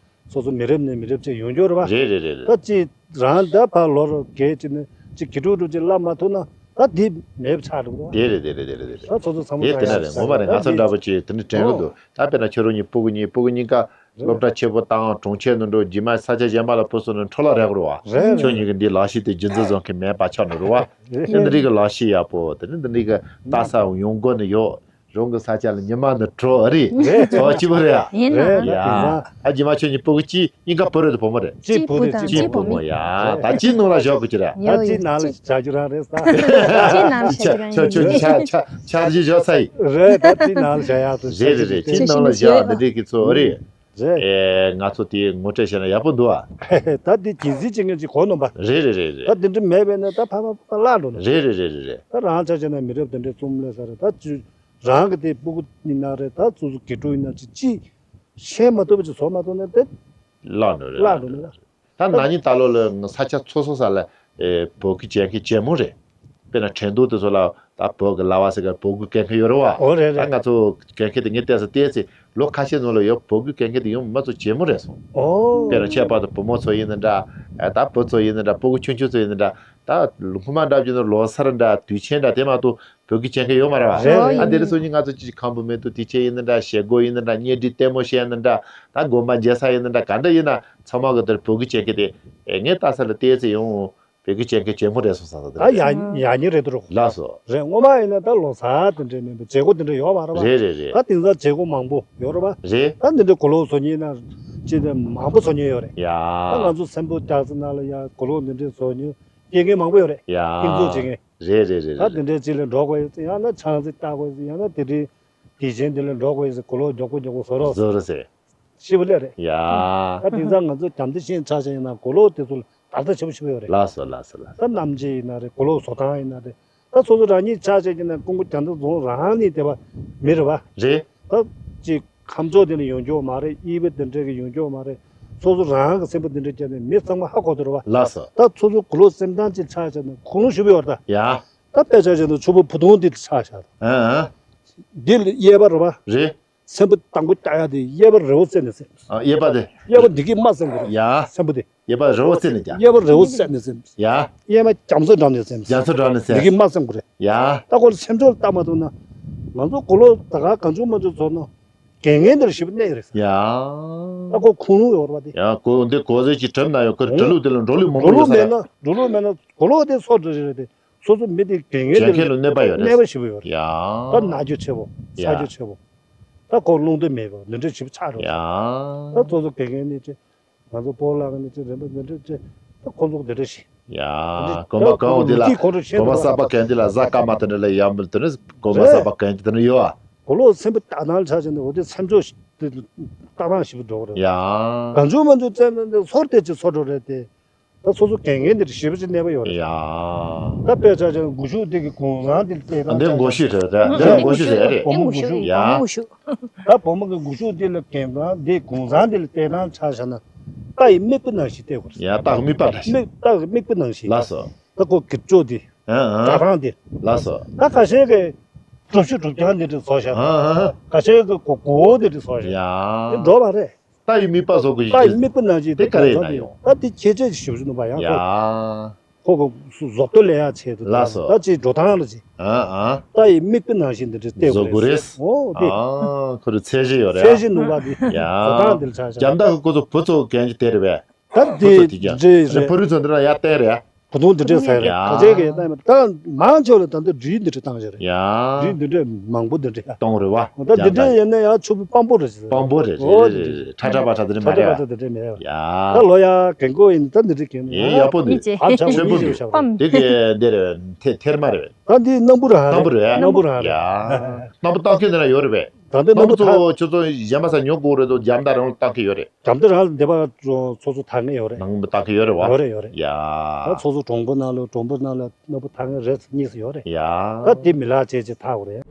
སོ་སོ་མི་རབས་ནས་མི་རབས་ཅིག་ཡོང་རྒྱུ་རེད་པ། རེད་རེད་རེད་རེད། ད་ཅིག་རང་ད་ཕར་ལོ་རུ་གས་ཅིག་ནི་ཅིག་གི་ཀྲུག་ཀྲུག་ཅིག་ལབ་མ་ཐུབ་ན་ད་འདི་མེད་པ་ཆགས་འགྲོ་གི་རེད། དེ་རེད་དེ་རེད་དེ་རེད་དེ་རེད། ད་ཚོ་ཚོ་ཚང་མ་དེ་དེ་ན་རེད། ངོ་མ་རེད། ང་ཚོ་འདྲ་པོ་ཅིག་དེ་ནི་དྲན་གི་འདུག་ད་དཔེར་ན་ཁྱོད་རང་གཉིས་སྤུ་གུ་གཉིས་སྤུ་གུ་གཉིས་ཀ་སློབ་གྲྭ་ཆེན་པོ་བཏང་གྲོང་ཁྱེར་ནང་འགྲོ། རྗེས་མ་ས་ཆ་གཞན་པ་ལ་བུད་སོང་ན་འཕྲོ་བརླག་རག་གི་རེད་བ། རེད། ཁྱོད་གཉིས་ཀྱི་འདི་ལག་ཤེས་དེ་རྒྱུན་འཛིན་བཟོ་མཁན་མེད་པ་ཆགས་འགྲོ་རེད་བ། རེད། དེ་འདི་འདྲའི་གི་ལག་ཤེས་ཡག་པོ་དེ་ནི་འདི་འདྲའི་གི་ལྟ་ས་ཡོང་སྒོ་ནི་ཡོད། རང་གི་ས་ཆ་ལ་ཉི་མ་ནི་དྲོ་ཨ་རེད། རེད། ཚོ་སྐྱིད་པོ་རེད་ཨ། ཡིན་ན། རེད། ཡ། ད་རྗེས་མ་ཁྱོད་གཉིས་སྤུ་གུ་གཅིག་གཉིས་ཀ་བུ་རེད་དུ་བུ་མོ་རེད། གཅིག་བུ་རེད། གཅིག་བུ་མོ། ཡ། ད་གཅིག་ནང་ལ་བཞག་དགོས་ཀྱི་རེད། ད་ཡོད་གཅིག་ཡོད་ནང་ལ་གཅིག་བཞག་རྒྱུ་རང་རེད་ས། གཅིག་ནང་ལ་བཞག་རྒྱུ་རང་ཡིན། ཁྱོད་ཁྱོད་ཆ་ཆ་ཆ་རྒྱུ་བཞག་ས་ཡིན། རེད། ད་གཅིག་ནང་ལ་བཞག་ཡག་ཏུ། རེད་རེད་རེད། གཅིག་ནང་ལ་བཞག་འདི་འདྲའི་གི་ཚོ་ཨ་རེད། རེད། ཨེ་ང་ཚོ་དེ་ངོ་སྤྲོད་བྱས་ན་ཡག་པོ་འདུག་ཨ། ད་དེ་གལ་སྲིད་ཅིག་ངས་ཅིག་གོ་ནོམ་པ། རེད་རེད་རེད་རེད། ད་དེ་འདྲ་མེད་པས་ན་ད་ཕ་མ་ཕ་བརླག་འགྲོ་ནོ། རེད་རེད་རེད་རེད་རེད། ད་རང་ཆ་བྱས་ན་མི་རབས་དེ་འདྲའི་རྩོམ་ལས་ས་རེད། ད་ཅི་རང་གི་དེ་སྤུ་གུ་ཡིན་ན་རེད། ད་སོ་སོ་དགེ་ཕྲུག་ཡིན་ན་ཅི་ཅི་ཤེས་མ་ཐུབ་པ་ཅིག་བཟོ་མ་ཐུབ་ན་དེ་བརླག་འགྲོ་རེད། བརླག་འགྲོ་ནི་རེད། ད་ན་ནིང་ད་ལོ་ལ་ས་ཆ་སོ་སོ་ས་ལ་ཨེ་བོད་སྐད་སྦྱང་མཁན་ཇེ་མང་རེད། དཔེར་ན་ཁྲེང་ཏུའུ་དེ་ཚོ་ལ་ད་བོད་ཀྱི་ལྭ་བ་ཟེར་ག་བོད་སྐད་སྐད་མཁན་ཡོད་རེད་བ། ཨོ་རེད་ད་རེད། ང་ཚོ་སྐད་མཁན་དེ་ངས་བལྟས་ས་བལྟས་ཚེ་ལོ་ཁ་ཤས་ནང་ལ་ཡོད་བོད་སྐད་སྐད་མཁན་དེ་ཡོང་མ་ཚོ་ཇེ་མང་རེད་སོང་། ཨོ། དཔེར་ན་ཁྱད་པར་དུ་བུ་མོ་ཚོ་ཡིན་ན་འདྲ། ཨ་ད་བུ་ཚོ་ཡིན་ན་འདྲ། སྤུ་གུ་ཆུང་ཆུང་ཚོ་ཡིན་ན་འདྲ། ད་སྔོན་མ་འདྲ་བྱས་ན་ལོ་སར་འདྲ་དུས་ཆེན་འདྲ་དེ་མ་གཏོགས་བོད་སྐད་སྦྱང་མཁན་ཡོད་མ་རེད་བ། རེད་རེད། ཨ་འདི་རེད་སོང་ཉིན་ང་ཚོ་ཅིག་ཁམ་བུ་མེ་ཏོག་དུས་ཆེན་ཡིན་ན་འདྲ། བཞེས་སྒོ་ཡིན་ན་འདྲ། གཉེན་སྒྲིག་ལྟད་མོ་བཤད་ན་འདྲ། ད་དགོན་པ་མཇལ་ས་ཡིན་ན་འདྲ། ག་འདྲ་ཡིན་ན་ཚང་མ་གི་དེར་བོད་སྐད་སྦྱང་མཁན་དེ་ཨེ་ངས་ལྟ་ས་ལ་བལྟས་ཚེ་ཡང་བོད་སྐད་སྦྱང་མཁན་ཇེ་མང་རེད་སོང་ས་ད་ད་ཡ་ཡ་ཉི་རེད་འདུག་ལགས་སོ། རེད། སྔོན་མ་ཡིན་ན་ད་ལོ་གསར་དེ་འདྲའི་མིན་པ་བྱེད་སྒོ་དེ་འདྲ་ཡོད་མ་རེད་པ། རེད་རེད་རེད། ད་དེང་སང་བྱེད་སྒོ་མང་པོ་ཡོད་རེད་པ། རེད། ད་འདི་འདྲའི་གོ་ལོག་བཟོ་མཁན་ན་ཅི་འདྲ་མང་པོ་བཟོ་མཁན་ཡོད་རེད། ཡ། ད་ང་ཚོ་སེམས་པོ་རྒྱ་ཚ་ནང་ལ་ཡ་གོ་ལོག་འདི་འདྲའི་བཟོ་མཁན་སྐྱེ་མཁན་མང་པོ་ཡོད་རེད། ཡ། ཁྱིམ་ཚང་བྱེད་མཁན། རེད་རེད་རེད་ད་རེད། འདི་འདྲའི་ཅི་ལ་འགྲོ་དགོས་ཡོད་ཡང་ན་ཆང་ཟིག་ལྟ་དགོས་ཡང་ན་དེ་འདྲའི་དུས་ཆེན་འདི་ལ་འགྲོ་དགོས་ཡོད་གོ་ལོག་མགྱོགས་པོ་མགྱོགས་པོ་བཟོ་རོགས། བཟོ་རོགས་ཟེར། ཤི་བ་ལས་རེད། ཡ། ད་དེང་སང་ང་ཚོ་དམ་བདེ་ཤེས་ཆ་ཆ་ཡིན་ན་གོ་ལོག་དེ་ཚོ་ལ་བརྡར་ཤ་ཆེ་པོ་ཆེ་པོ་ཡོད་རེད། ལགས་སོ་ལགས་སོ་ལགས་སོ། ད་གནམ་རྗེ་ཡིན་ན་རེད། གོ་ལོག་བཟོ་སྟངས་ཡིན་ན་རེད། ད་སོ་སོ་རང་ཉིད་ཆ་ཆ་ཡིན་ན་ཀུན་ཀུ་རྒྱ་མཚོ་རྫོང་རང་ནས་བསྡད་པ་མི་རེད་བ། རེད། ད་ཅིག་ཁམས་ཕྱོགས་དེ་ནས་ཡོང་རྒྱུ་མ་རེད། དབྱིན་པ་དེ་འདྲ་གི་ཡོང་རྒྱུ་མ་རེད། སོ་སོ་རང་གི་སེམས་པ་དེ་འདྲ་བསྐྱལ་ནས་མི་ཚང་མ་ཧ་གོ་དེ་རེད་བ། ལགས་སོ། ད་སོ་སོ་གོ་ལོག་སེམས་ཐག་ཅིག་ཆ་ཆ་ན་ཁུངས་ལུང་ཞུ་གི་ཡོད་རེད་ད། ཡ། ད་དཔེ་ཆ་བཞག་ན་ཕྱུག་པོ་བུ་ཐུང་འདི་ཆ་བཞག་ཨ་ཨ། འདི་ལ་གཡས་པ་རེད་བ། རེད། སེམས་པ་དང་པོ་རྒྱག་ཡ་དེ་གཡས་པ་རི་བོ་རྩེ་ནས་རྩེ། ཨ་གཡས་པ་དེ། གཡས་པ་འདི་གིས་མ་རྩེ་དགོས་རེད། ཡ། སེམས་པ་དེ། གཡས་པ་རི་བོ་རྩེ་ནས་རྒྱག་གཡས་པ་རི་བོ་རྩེ་ནས་རྩེ། ཡ། གཡས་མ་རྒྱ་མཚོ་འགྲམ་ནས་རྩེ། རྒྱ་མཚོ་འགྲམ་ནས་རྩེ། འདི་གིས་མ་རྩེ་དགོས་རེད། ཡ། ད་ཁོ་ལ་སེམས་ཕྱོགས་ལ་ལྟ་མ་ཐུབ་ན། ང་ཚོ་གོ་ལོག་ད་ག་གང་བྱུང་མང་བྱུང་བཟོ་ན། དགེ་རྒན་འདིར་ཞིབ་གནས་རེད། ཡ། ད་ཁོ་ཁུངས་ལུང་ཡོད་རེད་པ་དེ། ཡ་གོ་འདི་གོ་ཟེར་གྱི་གྲབ་ན་ཡོད་ཁོ་འགྲོ་ལུགས་དེ་ལ་འགྲོ་ལུགས་མང་པོ་འགྲོ་ཡོད་ལུགས་ས་མེད་རེད། ན་འགྲོ་ལུགས་མེད་ན་གོ་ལོག་དེ་སོ་འགྲོ་རེད་རེད་དེ། སོ་སོ་མི་དེ་དགེ་རྒན་དེ་ལ་གལ་ལ་གནོད་པ་ཡོད་རེད། གནོད་པ་ཞེ་པོ་ཡོད་རེད། ཡ། ད་ན་རྒྱུ་ཆེ་བོ། ཡ། ཟ་རྒྱུ་ཆེ་བོ། ད་ཁོ་རླུང་རྟ་མེད་པ་འདི་འདྲ་ཞིབ་ཆགས་རེད། ཡ། ད་སོ་སོ་དགེ་རྒན་ནི་ཅི། ང་ཚོ་སྤོ་ལགས་ནི་ཅི་རིམ་པ་འདི་འདྲ་ཅི། ད་ཁོ་ཚོ་འདི་འདྲ་ཞིག་ཡ། འདི་གོམ་པ་ད་གང་འོང་འདི་ལ་ཁོ་ཚོ་ཁོ་ཚོ་ཤེས་གོམ་པ་འདུག་གསར་པ་གན་འདི་ལ་ཟ་ཀ་མ་དེ་འདྲ་ལ་ཡ་མི་དེ་ནི་གོམ་པ་རེད། གསར་པ་གན་འདི་དེ་འདྲ་ཡོད་ཨ། གོ་ལོག་སེམས་པ་ལྟ་སྟངས་ཆ་བཞག་ན་འོ་དེ་སེམས་ཕྱོགས་དེ་ལྟ་སྟངས་ཞིབ་འགྲོ་གི་རེད། ཡ། གང་བྱུང་མང་བྱུང་བཙལ་ན་འདི་སོར་དེ་ཅི་སོར་འགྲོ་རེད་དེ། ད་སོ་སོ་དགེ་རྒན་འདིར་ཞེ་པོ་ཅིག་གནས་པ་ཡོད་རེད། ཡ། ད་དཔེ་ཆ་ཆ་སྒུལ་ཤུགས་འདི་གི་གུང་སེང་འདི་ལ་བལྟས་ན་འདི་སྒུལ་ཤུགས་རེད་རེད། འདི་སྒུལ་ཤུགས་རེད་རེད། བུ་མོ་སྒུལ་ཤུགས། ཡ། ད་བུ་མོ་གི་སྒུལ་ཤུགས་འདི་ལ་གུང་སེང་འདི་གུང་སེང་འདི་ལ་བལྟས་སྟངས་ཆ་བཞག་ན་རྟ་ཡི་རྨིག་པ་ནང་བཞིན་བལྟས་དགོས་རེད། ཡ་རྟ་གི་རྨིག་པ་ནང་བཞིན། རྨིག་རྟ་གི་རྨིག་པ་ནང་བཞིན། ལགས་སོ། ད་ཁོ་གི་ཅོ་འདི། ཨ་ཨ། སྒྲ་གདངས་འདི། ལགས་སོ། ད་ཁ་ཤས་ཀྱིས་སྒྲུབ་ཤུགས་སྒྲུབ་རྐྱང་འདི་འདྲ་བཟོ་བཞག་ཨ་ཨ། ཁ་ཤས་ཀྱིས་གོ་གོ་འདི་འདྲ་བཟོ་བཞག་ཡ། འདི་འགྲོ་བ་རེད། རྟ་ཡི་རྨིག་པ་བཟོ་དགོས་ཞེས། རྟ་ཡི་རྨིག་པ་ནང་བཞིན་དེ་ག་རེ་ཡིན་ན་ཡོང་། ད་དེ་ཁྱད་ཆོས་ཞིབ་ཞིབ་ནུས་པ་ཡང་ཡ། ཁོ་ཁོ་བཟོ་བཟོ་ལྟ་ལས་ཡ་ཆེད་དུ། ལགས་སོ། ད་ཅིག་འགྲོ་སྟངས་ལ་ཅིག་ཨ་ཨ། རྟ་ཡི་རྨིག་པ་ནང་བཞིན་དེ་འདྲ་བལྟས་བཟོ་དགོས་རེད། འོ་དེ། ཨ་ཁོ་རུ་ཚད་གཞི་ཡོད་རེད། ཚད་གཞི་ནུས་པ་དེ། ཡ། བཟོ་སྟངས་དེ་ལ་ཆ་བཞག་རྒྱ་མདའ་ཁོ་ཚོ་བུ་ཚོ་གན་གྱི་དེ་རེད་པས། ད་བུ་ཚོ་དེ་དེ་རྒྱ་འདྲ་ཨ་ནི་རེད། ཕ་རུ་ཚོ་འདི་ལ་ཡ་བསྟན་རེད། བུ་ཐུང་འདི་འདྲས་ཟེར་རེད། ཡ། ཁ་ཆེ་གི་ད་ད་མང་ཆེ་བ་ལ་ད་འདི་འབྲུ་འདི་འདྲས་བཏང་ཞིག་རེད། ཡ། འབྲུ་འདི་འདྲས་མང་པོ་འདི་འདྲས་ཡ། གཏོང་རེད་བ། ད་འདི་འདྲས་ཡིན་ན་ཡང་ཕྱུག་པོ་སྤང་པོ་རེད་ཟེར། སྤང་པོ་རེད། ཨོ་རེད་རེད་རེད། ཁྲ་ཁྲ་པ་ཁྲ་འདི་འདྲས་མ་ཁྲ་ཁྲ་རེད། པ་ཁྲ་འདི་འདྲས་མེད། ཡ། ད་ལོ་ཡ་རྒན་གོག་ཡིན་ད་འདི་འདྲས་གན་ཡིན་ཡག་པོ་འདུག་ཡིན་ཅེ། ཧ་ཆ་ཆོས་པོ་འདི་འདུག་སྤང་འདི་གི་འདི་རེད། ཐེ་ཐེར་མ་རེད། ད་འདི་སྣམ་བུ་རང་རེད། སྣམ་བུ་རེད། སྣམ་བུ་རང་རེད། ཡ། སྣམ་བུ་བཏང་མཁན་འདི་ན་ཡོད་རེད་པས། ད་འདི་སྣམ་བུ་ད་ཚོ་ཁྱོད་ཚོ་གཞན་པ་ས་ཉོ་དགོས་རེད་དོ། རྒྱ་མདའ་རང་ལ་བཏང་མཁན་ཡོད་རེད། རྒྱ་མདའ་རང་ལ་འདི་པ་ཚོ་ཚོ་ཚོ་ཐག་ངེས་ཡོད་རེད། ནང་མི་བཏང་གི་ཡོད་རེད་བ། ཡོད་རེད་ཡོད་རེད། ཡ། ད་ཚོ་ཚོ་གྲོང་པ་ནང་ལ་གྲོང་པ་ནང་ལ་སྣམ་བུ་ཐག་ངེས་རེ་གཉིས་སུ་ཡོད་རེད། ཡ། ད་འདི་མི་ལག་བྱས་བྱས་ཐག་རེད།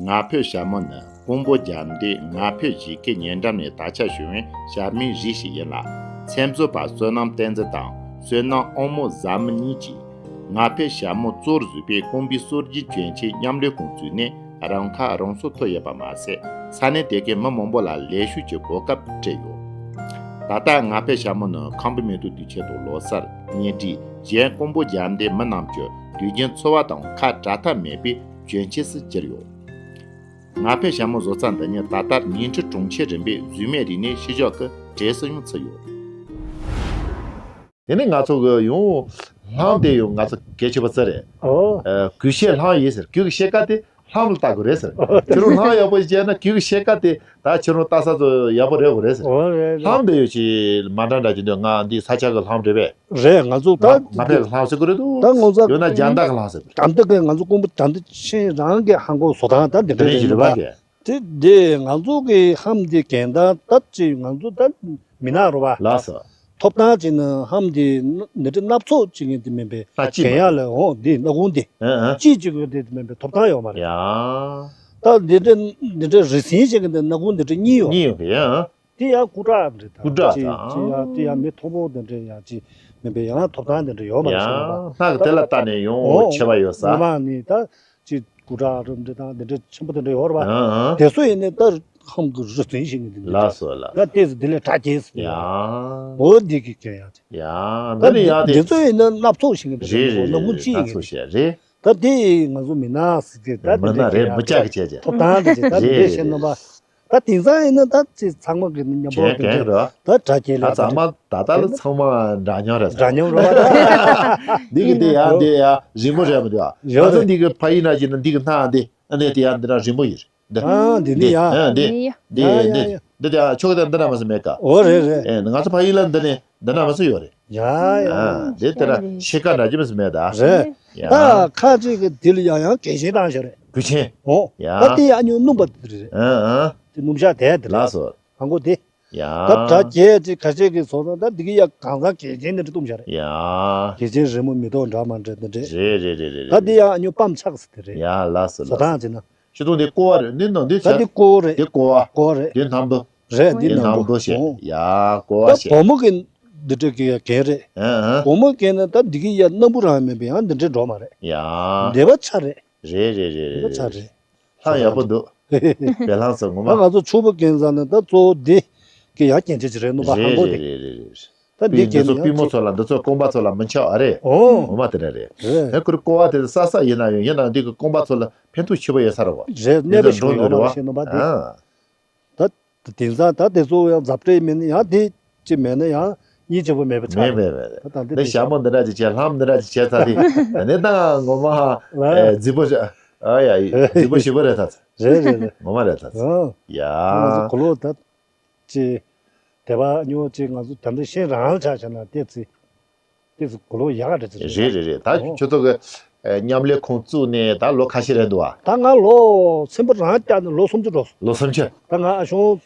ང་ཕོད་ཞྭ་མོ་ནི་ཀོང་པོ་རྒྱལ་མདོས་ང་ཕོད་གཞིས་ཀའི་ཉེ་འགྲམ་ནས་དར་ཁྱབ་བྱུང་བའི་ཞྭ་མོའི་རིགས་ཤིག་ཡིན་ལ། མཚན་བཟོ་པ་བསོད་ནམས་བསྟན་འཛིན་དང་བསོད་ནམས་དབང་མོ་བཟའ་མི་གཉིས་ཀྱིས། ང་ཕོད་ཞྭ་མོ་གཙོར་བཟུང་བའི་ཀོང་པོའི་སྲོལ་རྒྱུན་གྱོན་ཆས་མཉམ་ལས་ཁང་བཙུགས་ནས་རང་ཁ་རང་གསོ་ཐུབ་ཡོད་པ་མ་ཟད། ས་གནས་དེ་གའི་མི་མང་པོ་ལ་ལས་ཞུགས་ཀྱི་གོ་སྐབས་སྤྲད་ཡོད། ད་ལྟ་ང་ཕོད་ཞྭ་མོ་ནི་ཁམས་པའི་མེ་ཏོག་དུས་ཆེན་དང་ལོ་གསར། གཉེན་སྒྲིག་གཞན་ཀོང་པོ་རྒྱལ་འདེབས་མི་རྣམས་ཀྱི་དུས་རྒྱུན་འཚོ་བ་དང་ཁ་བྲལ་ཐབས་མེད་པའི་གྱོན་ཆས་སུ་གྱུར་ཡོད། ང་ཕོད་ཞྭ་མོ་བཟོ་རྩལ་འདི་ཉིད་ད་ལྟ་ཉིང་ཁྲི་གྲོང་ཁྱེར་རིམ་པའི་རྫུས་མའི་རིག་གནས་ཤུལ་བཞག་གི་གྲས་སུ་ཡང་ཚུད་ཡོད། དེ་ནས་ང་ཚོ་གི་ཡང་ལྷམ་དེ་ཡང་ང་ཚོ་གལ་ཆེ་བ་ཙི་རེད། ཨོ། ཨ། གོས་ཤེས་ལྷམ་ཡིན་ཟེར། གོས་ཀྱི་ཕྱེད་ཀ་དེ་ལྷམ་ལ་ལྟ་དགོས་རེད་ཟེར། ཁྱེད་རང་ལྷམ་ཡག་པོ་ཞིག་བྱས་ན་གོས་ཀྱི་ཕྱེད་ཀ་དེ་ད་ཁྱེད་རང་ལྟ་ས་ཚོ་ཡག་པོ་རེད་དགོས་རེད་ཟེར། ཨོ། རེད་རེད། ལྷམ་དེ་ཡང་ཅིག་མ་འདྲ་འདྲ་ཅིག་འདུག། ང་འདི་ས་ཆ་གི་ལྷམ་རེད་པས། རེད། ང་ཚོ་ད་ང་ང་ཕོད་ལྷམ་ཟེར་གི་རེད་འདུག། ད་ང་ཚོ་ཡོད་ན་རྒྱ་འདག་གི་ལྷམ་ཟེར། རྒྱ་འདག་གི། ང་ཚོ་ཀོང་པོ་རྒྱ་འདག་ཆེན་རང་གི་ཧང་གོ་བཟོ་སྟངས་ད་འདི་འདྲ་རེད་རེད་ཟེར་བ། ད། དེ་དེ་ང་ཚོ་གི་ལྷམ་དེ་གྱོན་སྟངས་ད་ཅིག་ང་ཚོ་ད་མི་ནག་རེད་བ། ལགས་སོ། ཐོབ་ཐང་ཅིག་ནི་ལྷམ་དེ་ནི་འདྲ་སྣ་ཚོགས་ཅིག་ཡིན་དེ་མིན་པའི་སྣ་གཅིག་གྱོན་མ་ཡག་ལ་འོང་དེ་སྣ་ཁུང་དེ། ཨ་ཨ། གཅིག་གཅིག་ཡོད་དེ་མིན་པའི་ཐོབ་ཐང་ཡོད་མ་རེད། ཡ། ད་འདི་འདྲ་འདི་འདྲ་རི་སིང་ཞིག་གི་འདི་སྣ་ཁུང་འདི་འདྲ་གཉིས་ཡོད། གཉིས་ཡོད་གི། ཡ། དེ་ཡང་སྐུ་དྲག་རེད། ད་སྐུ་དྲག་ཅིག་དང་། ཅིག་ཡང་དེ་ཡང་མི་མཐོ་པོ་འདི་འདྲ་ཡང་ཅིག་མིན་པའི་ཡང་ཐོབ་ཐང་འདི་འདྲ་ཡོད་མ་རེད། ཡང་སྣ་གི་དེ་ལ་ལྟ་ནས་ཡང་འོ་ཆེ་བ་ཡོད་ས། ངོ་མ་ནི་ད་ཅིག་སྐུ་དྲག་རུ་འདྲ་དང་འདི་འདྲ་ཆེན་པོ་འདི་འདྲ་ཡོད་རེད་བ། ཡང་ཡང་། དེ་ཚོ་ཡིན་ནི་ད་ལྷམ་གི་རི་སིང་ཞིག་ནི་འདི་འདྲ། ལགས་སོ་ལགས། ད་ལྟས་སུ་འདི་ལས་དྲག་གྱེས་སུ། ཡང་། འོ་འདི་གི་གྱོན་ཡག་ཅིག། ཡང་། ད་འདི་ནི་ཡང་དེ། འདི་ཚོ་ཡིན་ན་སྣ་ཚོགས་ཤིག་གི་རེད་རེད་རེད། སྣ་ཁུང་གཅིག་ཡིན་གི། སྣ་ཚོགས་ཤིག་རེད། ད་དེ་ང་ཚོ་མི་ནག་ཟེར་གི་ད། མི་ནག་རེད། མི་སྐྱ་གི་བྱས་བྱས། ཐོབ་ཐང་དེ་བྱས་ད། རེད་དེ་རེད་བཤད་རེད་ནོ་རེད། པ། ད་དེང་སང་ཡིན་ན་ད་ཅི་ཚང་མ་གི་མཉམ་པོ་གི་གན་གན་རེད། ད་དྲ་རྒྱའི་ད་ལས་ཚང་མ་ད་ལྟ་ལ་ཚང་མ་འདྲ་མཉམ་རེད། འདྲ་མཉམ་རེད་པ། འདི་གི་འདི་ཡ་འདི་ཡ་རིང་པོ་རེད་མི་འདུག་ཨ། ཡོད་ང་ཚོ་རེད། འདི་གི་ཕ་ཡིན་ན་ཅི་ན་འདི་གི་སྣ་འདི་ཨ་ནི་དེ་ཡ་འདི་འདྲ་རིང་པོ་ཡོད་རེད། འདི། ཨ་འདི་ནི་ཡ། ཨ་འདི། ཡ་ཡ། འདི་ཡ་ཡ་འདི། ཡ། འདི་དེ་ཕྱོགས་དེ་འདི་ན་མ་སུ་མེད་ཀ། འོ་རེད་རེད། ཨེ་ང་ཚོ་ཕ་ཡུལ་ལ་འདི་ནི་འདི་ན་མ་སུ་ཡོད་རེད། ཡ་ཡ། ཨ་འདི་དེ་ལ་ཤེལ་ཀ་འདྲ་ཅི་མ་སུ་མེད་ད། རེད། ཡ། ད་ཁ་ཅིག་གི་དེ་ལ་ཡང་ཡང་གལ་ཆེན་བཏང་ཤོག་རེད། གལ་ཆེན། འོ། ཡ། ད་དེ་ཡ་ཉུང་སྣུམ་པ་དེ་རེད། ཨ་ཨ། དེ་སྣུམ་ཤ་དེ་དེ་རེད། ལགས་སོ། ཧང་གོ་དེ། ཡ། ད་དྲ་རྒྱའི་ཅིག་ཁ་ཅིག་གི་བཟོ་སྟངས་ད་འདི་གི་ཡ་གང་ཟག་གལ་ཆེན་འདི་འདྲ་བཏུམ་ཤ་རེད། ཡ། གལ་ཆེན་རི་མོ་མེ་ཏོག་འདྲ་མ་འདྲ་འདི་འདྲ། རེད་རེད་རེད་རེད། ད་འདི་ཡ་ཉུང་སྤམ་ཆགས་སུ་དེ་རེད། ཡ་ལགས་སོ་བཟོ་ལགས་སོ། སྟངས་ཅི་ན། ཤི་ཐུང་དེ་ཀོ་བ་རེད། འདི་ནང་འདི་ད་ཆ། འདི་ཀོ་རེད། འདི་ཀོ་བ། ཀོ་རེད། འདི་སྣམ་བུ། རེད། འདི་འདི་སྣམ་སྣམ་བུ་བུ་ཞེས། ཨོ། ཡ་ཀོ་བ་ད་ཞེས། བུ་མོ་གི་འདི་འདྲ་གི་ཡ་གན་རེད། ཨ་ཨ། བུ་མོ་གན་ན་ད་འདི་གི་ཡ་སྣམ་བུ་རང་མིན་པའི་ཡང་འདི་འདྲ་འགྲོ་མ་རེད། ཡ། འདེབས་པ་ཆ་རེད། རེད་རེད་རེད་འདེབས་པ་ཆ་རེད། ལྷམ་ཡག་པོ་འདུག། བེ་ལྷང་སོ་ངོ་ད་མ། ང་ཚོ་ཕྱུག་པོ་གན་ས་ནས་ད་གཙོ་བོ་འདི་གི་ཡ་སྐྱེན་ཆ་ཅི་རེད་ནུ་བ། ཧང་གོ་རེད་དེ། རེད་རེད་རེད། ད་འདི་འདི་གན་ཚོ་ཡང་པུས་མོ་ཅི། ཚོ་ལ་འདི་ཚོ་རྐང་པ་ཚོ་ལ་མི་འཆག་ཨ་རེད། ཨོ། ངོ་མ་དེ་འདྲ་རེད། རེད། ཧེ་ཁུར་ཀོ་བ་དེ་ས་ས་ཡིན་ན་ཡང་ཡིན་ན་འདི་གི་རྐང་པ་ཚོ་ལ་ཕན་ཐོགས་ཆེ་བོ་ཡོད་ས་རེད་བ། རེད། གནས་པ་ཞིག་ཡོད་མ་རེད་ཤེས་ནོ་བ་དེ། ཨ། ད་དེང་སང་ད་དེ་ཚོ་ཡང་འཛབ་སྤྲད་མིན་ཡང་དེ་ཅི་མེད་ན་ཡང་གཉིས་ཆེ་བོ་མེད་པ་ཆགས་མེད་རེད། མེད་མེད། ད་ད་འདི་འདི་དེ་ཞྭ་མོ་འདི་འདྲ་ཅིག་བྱས། ལྷམ་འདི་འདྲ་ཅིག་བྱས་ཚར་དེ་ད་ནི་ད་ངོ་མ་ཨེ་རྫིག་པོ་ཞིག་ཨ་ཡ་རྫིག་པོ་ཞིག་པོ་རེད་ད། རེད་རེད་རེད། ངོ་མ་རེད་ད། ཨ། ཡ། ང་ཚོ་གོ་ལོ་ད་ཅི་དེ་བ་ཉོ་ཅི་ང་ཚོ་ད་འདི་ཤེས་རང་ཆགས་བྱས་ན་དེ་ཚི། དེ་ཚོ་གོ་ལོ་ཡག་ག་འདྲ་ཚོ་རེད། རེད་རེད་རེད། ད་ཨོ། ཁྱོད་ཚོ་གི་ཨེ་མཉམ་ལས་ཁང་བཙུགས་ནས་ད་ལོ་ཁ་ཤས་རེད་འདུག་ཨ། ད་ང་ལོ་ཚེམ་བུ་རང་བརྒྱབ་ནས་ལོ་སུམ་ཅུ་འགྲོ་སོང་། ལོ་སུམ་ཅུ། ད་ང་ཨ་ཞང་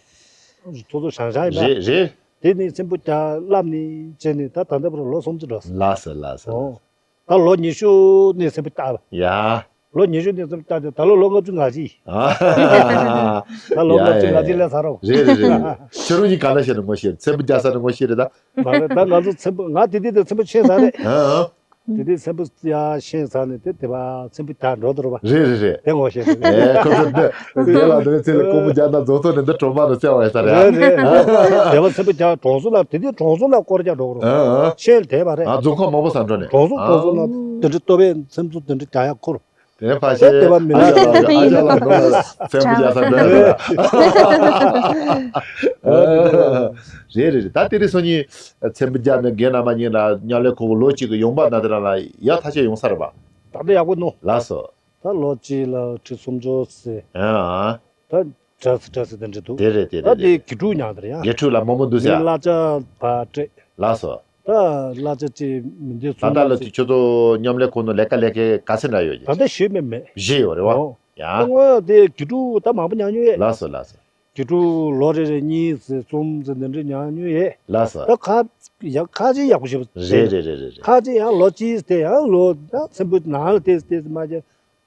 ཚོ་ཚོ་ཞང་ཞང་ཡིན་པ། རེད་རེད། དེ་ནས་ཚེམ་བུ་རྒྱག་བསླབ་ནས་བྱས་ནས་ད་ད་ལྟ་བར་ལོ་སུམ་ཅུ་འགྲོ་སོང་། ལགས་སོ་ལགས་སོ། ཨོ། ད་ལོ་ཉི་ཤུ་ནས་ཚེམ་བུ་བརྒྱབ། ཡ། ལོ་ཉི་ཤུ་ནས་ཚེམ་བུ་བརྒྱབ་དེ་ད་ལོ་ལོ་ལྔ་བཅུ་ང་གཅིག། ཨ། ད་ལོ་ཡ་ལྔ་བཅུ་ཡ་ང་གཅིག་ཡ། ལས་ཚར་རོ། རེད་རེད་རེད་རེད། ཁྱོད་རང་གཉིས་ག་ལ་བཤད་ནས་ངོ་ཤེས། ཚེམ་བུ་རྒྱག་ས་ནས་ངོ་ཤེས་རེད་ད། མ་རེད། ད་ང་ཚོ་ཚེམ་བུ་ང་དེ་དུས་དེ་ཚེམ་བུ་ཆེན་ས་རེད། ཨ་ཨ། དེ་དུས་ཚེམ་བུ་ཡ་ཆེན་ས་ནས་དེ་དེ་བ་ཚེམ་བུ་རྒྱག་འགྲོ་དོ་རུ་བ། རེད་རེད་རེད། དེ་ངོ་ཤེས་རེད། ཨེ་ཁོ་ཚོ་འདི་འདི་ལ་འདི་ཚེ་ལ་ཀོང་པོ་རྒྱག་ན་རྫོང་ཐོག་ནས་འདི་གྲོང་པ་ནས་བཙལ་བ་ཡིན་ས་རེད། རེད་རེད། དེ་བ་ཚེམ་བུ་རྒྱག་གྲོང་ཚོ་ལ་དེ་དུས་གྲོང་ཚོ་ལ་སྐོར་རྒྱག་འགྲོ་གི་རུ། ཨ་ཨ། ཆེན་དེ་བ་རེད། ཨ་རྫོང་ཁག་མང་པོ་ས་འགྲོ་ནས། གྲོང་ཚོ་གྲོང་ཚོ་ལ་དེ་འདྲ་ལྟོ་བས་ཚེམ་བུ་དེ་འདྲ་རྒྱག་ཡག་ཁུར། དེ་ནས་ཕ་ཤེས་ཨ་ཅག་ལ་འགྲོ་ལ་ཚེམ་བུ་རྒྱག་ས་འགྲོ་ལ། རེད་རེད་རེད། ད་དེ་རིང་སང་ཉིན་ཚེམ་བུ་རྒྱག་ནས་རྒན་རྣམ་པ་གཉིས་ལ་མཉམ་ལས་ཁོ་བོ་ལོ་གཅིག་གི་ཡོང་འབབ་ན་དེ་རང་ལ་ཡག་ཐག་ཆོད་ཡོང་ས་རེད་པ། ད་ལྟ་ཡག་པོ་ནོ། ལགས་སོ། ད་ལོ་གཅིག་ལ་ཁྲི་སུམ་ཅུ་ཟེར། ཨ། ད་འདྲ་སི་འདྲ་སི་དེ་འདྲ་འདུག། དེ་རེད་དེ་རེད། ད་དེ་དགེ་ཕྲུག་ཉག་དེ་རེད་ཡ། དགེ་ཕྲུག་ལ་མང་པོ་འདུག་ཟེར། ངའི་གླ་ཆ་ཕར་སྤྲད། ལགས་སོ། ད་གླ་ཆ་ཅིག་མི་འདི་ད་ཚོ་ལྟ་ལ་ཅིག་ཁྱོད་ཚོ་མཉམ་ལས་ཁོ་ནོ་ལས་ཀ་ལས་མཁན་ག་ཚོད་འདྲ་ཡོད་ཀྱི། ད་ལྟ་ཞུས་མེད་མེད། བཞི་ཡོད་རེད་བ། ཨོ། ཡ། ད་ངོ་དེ་དགེ་ཕྲུག་ད་མང་པོ་ཉག་ཉོ་ཡས། ལགས་སོ་ལགས་སོ། དགེ་ཕྲུག་ལོ་རེ་རེ་གཉིས་ཟེར་གསུམ་ཟེར་འདི་འདྲ་ཉག་ཉོ་ཡས། ལགས་སོ། ད་ཁ་ཡ་ཁ་ཅིག་ཡག་པོ་ཞིག་རེད་རེད་རེད་རེད། ཁ་ཅིག་ཡང་ལོ་གཅིག་དེ་ཡང་ལོ་ད་ཚེམ་བུ་ནང་ལ་དེ་དེ་མ་བྱས།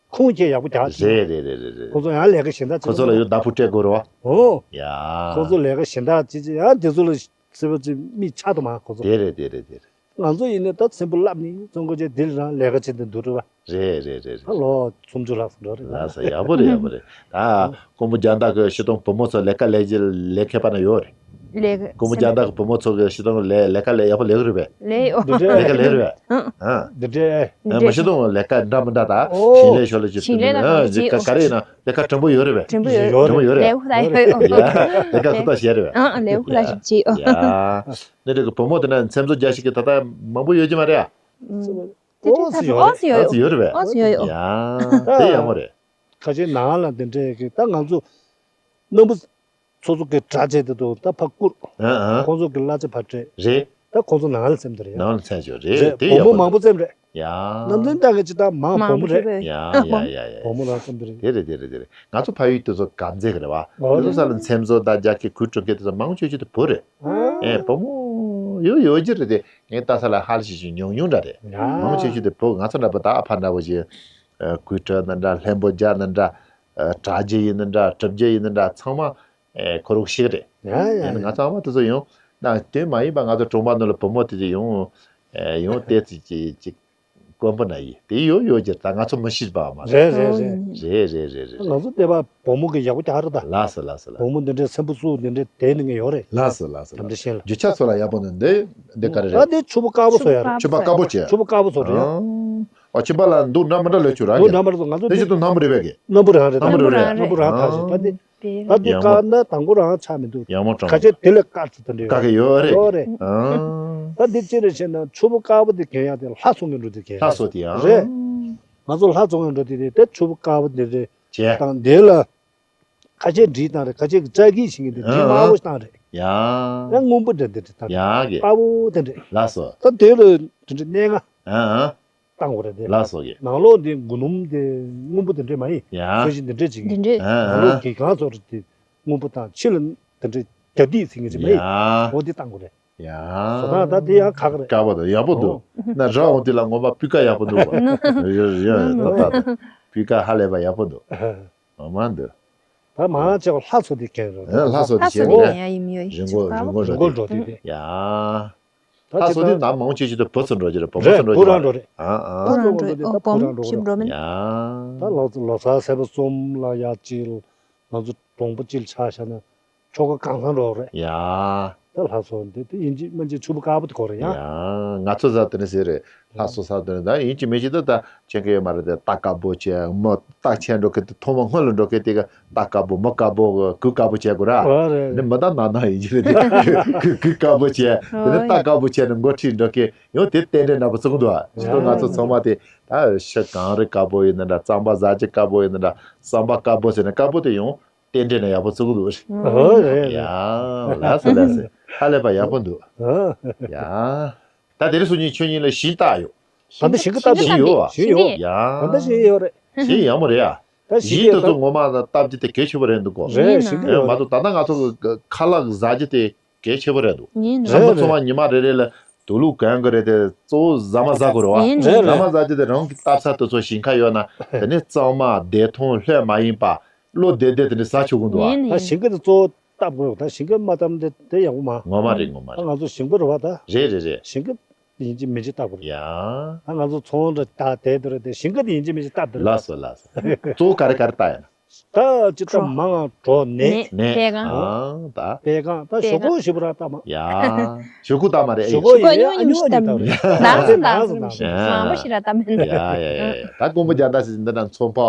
ཁུངས་སྐྱེལ་ཡག་པོ་རྒྱག་ཅིག། རེད་རེད་རེད་རེད་རེད། ཁོ་ཚོ་ཡང་ལས་ཀ་གཞན་དག་ཅིག། ཁོ་ཚོ་ལ་ཡོད་བདག་པོ་སྤྲད་དགོས་རེད་བ། ཨོ། ཡ། ཁོ་ཚོ་ལས་ཀ་གཞན་དག་ཅིག་ཅིག་ཡང་དེ་ཚོ་ལ་སྲིད་པ་ཅིག་མི་ཆགས་འདུག་མ་ཁོ་ཚོ། དེ་རེད་དེ་རེད་དེ་རེད། ང་ཚོ་ཡིན་ནའི་ད་ཚེམ་བུ་བསླབ་ནི་ཚོང་ཁང་ཅན་དེ་རང་ལས་ཀ་བྱེད་དུ་འདུག་རེད་བ། རེད་རེད་རེད་ད་རེད། ལོ་སུམ་ཅུ་ལྷག་ཙམ་འགྲོ་རེད། ལགས་སོ་ཡག་པོ་རེད་ཡག་པོ་རེད། ད་ཀོང་པོ་རྒྱ་ནག་གི་སྤྱི་བཏང་བུ་མོ་ཚོ་ལས་ཀ་ལས་ཀྱི་ལས་མཁས་པ་ན་ཡོད་རེད། ལས་ཀ་སྐུ་ངོ་རྒྱ་ནག་གི་བུ་མོ་ཚོ་གི་ཤི་དང་ལས་ལས་ཀ་ལས་ཡག་པོ་ལས་གི་རེད་པས། ལས་ཡོད། འདི་འདྲ་ལས་ཀ་ལས་རེད་པས། ཨང་། ཨང་། འདི་འདྲ། ཨ། མ་ཤི་དང་ལས་ཀ་འདྲ་མི་འདྲ་ད། ཨོ། ཞིང་ལས་ཤོར་ལ་ཅིག་ཞིང་ལས་ལ་ཨ་གང་ཅི་ཅིག་ག་ག་རེ་ཡིན་ན་ལས་ཀ་དྲང་པོ་ཡོད་རེད་པས། དྲང་པོ་ཡོད། དྲང་པོ་ཡོད་རེད། ལས་ཁུ་ད་ཡོད་ཡོད། ཡ། ལས་ཀ་ཁུ་ད་བྱས་རེད་པས། ཨང་། ལས་ཁུ་ད་ཞིག་བྱས་ཡོད། ཡ། ནི་རེ་གི་བུ་མོ་དེ་ན་མཚན་མཚོ་རྒྱ་ཞིག་གི་ད་ལྟ་མང་པོ་ཡོད་ཀྱི་མ་རེད་ཨ། ཨང་། དེ་འདྲའི་ཨོ་ཙི་ཡོད་རེད། ཨོ་ཙི་ཡོད་རེད། ཨོ་ཙི་ཡོད་ཡོད། ཡ། དེ་ཡག་མོ་རེད། ཁ་ཆེ་ནང་ལ་དེ་འདྲའི་གི་ད་ང་ཚོ་སྣམ་བུ་ཚོ་ཚོ་གི་གྲ་བྱས་དེ་དུ་ད་ཕ་བསྐུར། ཨ་ཨ། ཁོང་ཚོ་གི་གླ་ཆ་ཕ་སྤྲད། རེད། ད་ཁོང་ཚོ་ནང་ལ་སེམས་དེ་རེད་ཡ། ནང་ལ་སེམས་ཆོག་རེད། རེད། དེ་བུ་ཡག་མོ་པོ་མང་པོ་རེད། སེམས་རེད། ཡ། ནམ་རྒྱུན་ད་གི་ཅི་ད་མང་བུ་མོ་རེད། ཡ་ཡ་ཡ་ཡ། བུ་མོ་རང་སེམས་དེ་རེད། དེ་རེད་དེ་རེད་དེ་རེད། ང་ཚོ་ཕ་ཡུལ་དེ་ཚོ་ག་མཛེས་གི་རེད་བ། ཨོ་དེ་ཚོ་ས་ལ་མཚན་མཚོ་ད་རྒྱ་སྐད་གུས་སྤྲོ་མཁན་དེ་ཚོ་མང་ཆེ་ཆེ་དེ་བུ་རེད། ཨ། ཨེ་བུ་མོ་ཡོད་ཡོད་ཀྱི་རེད་དེ། ངས་ལྟ་ས་ལ་ཧ་ལས་ཤིག་ཤིག་ཉུང་ཉུང་འདྲ་རེད། ཡ། མང་ཆེ་ཆེ་དེ་བུ། ང་ཚོ་འདྲ་པོ་ད་ཨ་ཕ་འདྲ་པོ་ཞིག་ཨ། གུས་སྤྲོ་ནི་འདྲ། ལྷན་པོ་རྒྱག་ནི་འདྲ། ཨ། གྲ་རྒྱས་ཡིན་ནི་འདྲ། གྲུབ་རྒྱས་ཡིན་ནི་འདྲ། ཚང་མ་ཨེ་ཁོ་རང་ཤེས་རེད། ཡ་ཡ་ཡ། ཡིན་ནི་ང་ཚོ་ཨ་མ་དེ་ཚོ་ཡང་ན་དེ་མ་ཡིན་པ་ང་ཚོ་གྲོང་པ་ནང་ལ་བུ་མོ་དེ་ཚོ་ཡང་ཨེ་ཡང་ཏོག་ཙམ་ཅིག་ཅིག་དཀོན་པོ་ན་ཡིན་དེ་ཡོད་ཡོད་ཀྱི་རེད། ད་ང་ཚོ་མི་ཤེས་པ་མ་རེད། རེད་རེད་རེད། རེད་རེད་རེད་རེད། ང་ཚོ་དེ་བ་བུ་མོ་གི་ཡག་པོ་རྒྱག་རེད་ད། ལགས་སོ་ལགས་སོ་ལགས། བུ་མོ་འདི་འདྲའི་སེམས་པོ་སུ་འདི་འདྲའི་དེ་ནི་ངས་ཡོད་རེད། ལགས་སོ་ལགས་སོ་ལགས། དམ་བདེ་ཤེས་ལ། རྒྱུ་ཆ་ཚོ་ལ་ཡག་པོ་འདུག་འདི་འདི་ག་རེ་རེད། ད་འདི་ཕྱུ་པ་དཀར་པོ་ཚོ་ཡ་རེད། ཕྱུ་པ་དཀར་པོ་བྱས། ཕྱུ་པ་དཀར་པོ་ཚོ་རེད། ཨ། ཨ། ཁྱིམ་པ་ལ་འདུག་འདྲ་མི་འདྲ་ལས་ཆུ་ར་འདུག་གི། འདྲ་མི་འདྲ་ཚོ་ང་ཚོ་དེ་འདི་ཅི་འདུག་སྣམ་བུ་རེད་པས་གི། སྣམ་བུ་རང་རེད། སྣམ་བུ་རེད་པས། སྣམ་བུ་རང་ཐག་ཆོད། ད་འདི་ད་འདི་ཡག་མོ་དཀར་ན་དང་པོ་རང་ཆགས་མི་འདུག་ཡག་མོ་དྲང་ཁ་ཆེ་དེ་ལས་དཀར་ཚོ་དེ་འདྲ་ཡོད་དཀར་གི་ཡོད་རེད། ཡོད་རེད། ཨ། ད་འདི་ཅི་རེད་ཞེ་ན་ཕྱུ་པ་དཀར་པོ་དེ་གན་ཡག་དེ་ལྷ་ཚོང་གི་འགྲོ་དེ་གན་ལྷ་ཚོང་དེ་ཡང་རེད། ང་ཚོ་ལྷ་ཚོང་གི་འགྲོ་དེ་དེ་དེ་ཕྱུ་པ་དཀར་པོ་དེ་རེད། བྱས། དང་དེ་ལ། ཁ་ཆེ་འདྲིས་བཏང་རེད། ཁ་ཆེ་གི་ཙག་གི་ཞིག་གི་འདི་འདྲིས་ཨ་དམར་པོ་བཏང་རེད། ཡ། ཡང་སྔོན་པོ་འདྲ་འདི་འདྲིས་བཏང་རེད། ཡ་གི། དཀར་པོ་དེ་འདྲིས། ལགས་སོ། ད་དེ་ལ་འདི་འདྲིས་སྣེ་ལྔ་ཨ་ཨ། བཏང་དགོས་རེད་དེ། ལགས་སོ་གི། ནང་ལོགས་འདི་དགུ་ནུམ་དེ་སྔོན་པོ་དེ་འདྲིས་མ་ཡིན། ཡ། སོ་ཞིག་འདི་འདྲིས་ཅིག་འདི་འདྲིས། ཨ་ནང་ལོགས་ཨ། གི་གང་སོགས་རེད་དེ་སྔོན་པོ་བཏང་ཕྱི་ལ་འདི་འདྲིས་རྒྱ་དིས་ཟིན་གི་ཅིག་མ་ཡིན། ཡ། འོ་འདི་བཏང་དགོས་རེད། ཡ། བཟོ་སྟངས་ད་དེ་ཡང་ཁག་རེད། དཀར་པོ་དང་ཡག་པོ་འདུག་ཨོ། ན་ར་འོང་དེ་ལ་ངོ་མ་སྤུས་ཀ་ཡག་པོ་འདུག་བ། ཡ་ཡ་ཡ་ད་ད་ད་སྤུས་ཀ་ཧ་ལས་པ་ཡག་པོ་འདུག་ཨ། མ་མ་འདུག་ད་མང་ཆེ་བ་ལྷ་ཚོ་དེ་གན་རོ། ཨ་ལྷ་ཚོ་དེ་ལྷ་ཚོ་བྱས་དེ་རེད། ཡ་ཡིན་མི་ཡོད་རི་མགོ་རི་མགོ་རི་རི་མགོ་འགྲོ་འགྲོ་དེ་དེ། ཡ། ད་ལྷ་ཚོ་དེ་ཅི་ད་ནང་མང་ཆེ་ཆེ་དུ་བུ་ཚོ་འགྲོ་གི་རེད། བུ་མོ་རེད། ཚོ་འགྲོ་བུ་རང་འགྲོ་རེད། ཨ་ཨ། ལྷ་ཚོ་འགྲོ་དེ་ད་བུ་རང་འགྲོ་གི་རེད། ཡ། ད་ལོ་ལོ་གསར་ཚེས་པ་གསུམ་ལ་ཡ་ཅིག་ང་ཚོ་གྲོང་པ་ཅིག་ཆ་བཞག་ན་ཆོ་ག་གང་ཚང་འགྲོ་རེད། ཡ། ད་ལྷ་ཚོ་འདི་དེ་ཡིན་གཅིག་མིན་གཅིག་ཕྱུ་པ་དཀར་པོ་དེ་གོ་རེད་ཡ། ཡ། ང་ཚོ་ཟ་དེ་ནི་ཟེར་རེད། ལྷ་སོ་ས་དེ་ནི་ད་ཡིན་གཅིག་མིན་གཅིག་ད་ད་ཆེན་གི་ཡོད་མ་རེད་དེ། རྟ་དཀར་པོ་བྱས། མི་རྟ་ཆེན་འགྲོ་མཁན་དེ་ཐོག་མ་སྔོན་ལ་འགྲོ་མཁན་དེ་ག་རྟ་དཀར་པོ་མི་དཀར་པོ་གི་གོས་དཀར་པོ་བྱས་དགོས་ར། ཨོ་རེད། ནི་མི་ད་ནང་ནང་ཡིན་གྱི་རེད་དེ། གོས་གོས་དཀར་པོ་བྱས་དེ་ནི་ཨོ་རྟ་དཀར་པོ་བྱས་ནི་མགོ་ཁྲིད་འགྲོ་མཁན་ཡང་དེ་རྟེན་འབྲེལ་འདྲ་པོ་བརྩི་གི་འདུག་ཨ། ཨོ་ཅི་ད་ང་ཚོ་ཚང་མ་དེ་ད་ཤི་གངས་རི་དཀར་པོ་ཡིན་ན་འདྲ། རྩམ་པ་ཟ་རྒྱུ་དཀར་པོ་ཡིན་ན་འདྲ། རྩམ་པ་དཀར་པོ་ཟེར་ནས་དཀར་པོ་དེ་ཡང་རྟེན་འབྲེལ་ནས་ཡག་པོ་བརྩི་གི་འདུག་ཨོ་རེད། ཡ། ལགས་སོ་ལགས་སོ། ཧ་ལས་པ་ཡག་པོ་འདུག་ཨ། ཡ། ད་དེ་རིང་སང་ཉིན་ཁྱོད་གཉིས་ལ་ཞིང་བཏབ་ཡོད། ད་ལྟ་ཞིང་ཁ་བཏབ་ཞིང་ཡོད་བ། ཞིང་ཡོད། ཡ། ད་ལྟ་ཞིང་ཡོད་རེད། ད་ཞིང་ཞིང་དེ་ཚོ་ད་ངོ་མ་བཏབ་རྒྱུ་དེ་གལ་ཆེ་པོ་རེད་འདུག་གོ། རེད། ཞིང་ཡིན་ན་ཡོད་མ་རེད། གཏོགས་ད་ལྟ་ང་ཚོ་གི་ཁ་ལག་ཟ་རྒྱུ་དེ་གལ་ཆེ་པོ་རེད་འདུག་ཡིན་ན། ཚང་མ་རེད་ཚང་མ་རེད། ཉི་མ་རེ་རེ་ལ་དུག་ལོག་གོན་གི་རེད་དེ། གཙོ་བོ་ཟ་མ་ཟ་དགོས་རེད་བ། ཡིན་ན། ཟ་མ་ཟ་རྒྱུ་དེ་རང་གི་བཏབ་ས་དེ་ཚོ་ཞིང་ཁ་ཡོད་ན་དེ་ནས་གཙང་མ་བདེ་ཐང་ལྷད་མ་ཡིན་པ། བློ་བདེ་བདེ་དེ་འདྲ་ཟ་ཆོག་གི་འདུག་ཨ། ཡིན་ད་ཡིན། ཞིང་ཁ་དེ་གཙོ་བོ་བཏབ་དགོས། ད་ཞིང་ཁ་མ་བཏབ་ན་དེ་ཡག་པོ་མ། ངོ་མ་རེད། ངོ་མ་ད་རེད། ང་ཚོ་ཞིང་པ་རེད་བ་ད། རེད་རེད་རེད། ཞིང་ཁ་ཡིན་གཅིག་མིན་གཅིག་བཏབ་དགོས། ཡ། ད་ང་ཚོ་ཚོང་འདྲ་ད་དེ་དེ་རེད་དེ། ཞིང་ཁ་དེ་ཡིན་གཅིག་མིན་གཅིག་བཏབ་དེ་རེད། ལགས་སོ་ལགས་སོ། གཙོ་བོ་ག་རེ་ག་རེ་བཏབ་ཡ་ན། ད་ཅི་ད་གྲོ། མང་ང་གྲོ་ནས། ནས། ནས། པད་ཁང་། ཨང་། ད། པད་ཁང་། ད་པད་ཁང་། ཞོག་ཁོག་ཞིབ་ར་བཏབ་མ། ཡ། ཞོག་ཁོག་བཏབ་མ་རེད། ཞོག་ཁོག་ཡིན་ཨ་ཉོ་ཉོ་ཞིག་བཏབ་མ་རེད། ནགས་སུ་ནགས་སུ་ནགས་སུ་བཟང་པོ་ཞིག་ར་བཏབ་མ་རེད། ཡ་ཡ་ཡ་ཡ། ད་ཀོང་པོ་རྒྱ་ད་སི་འདི་ན་ཚོང་པ།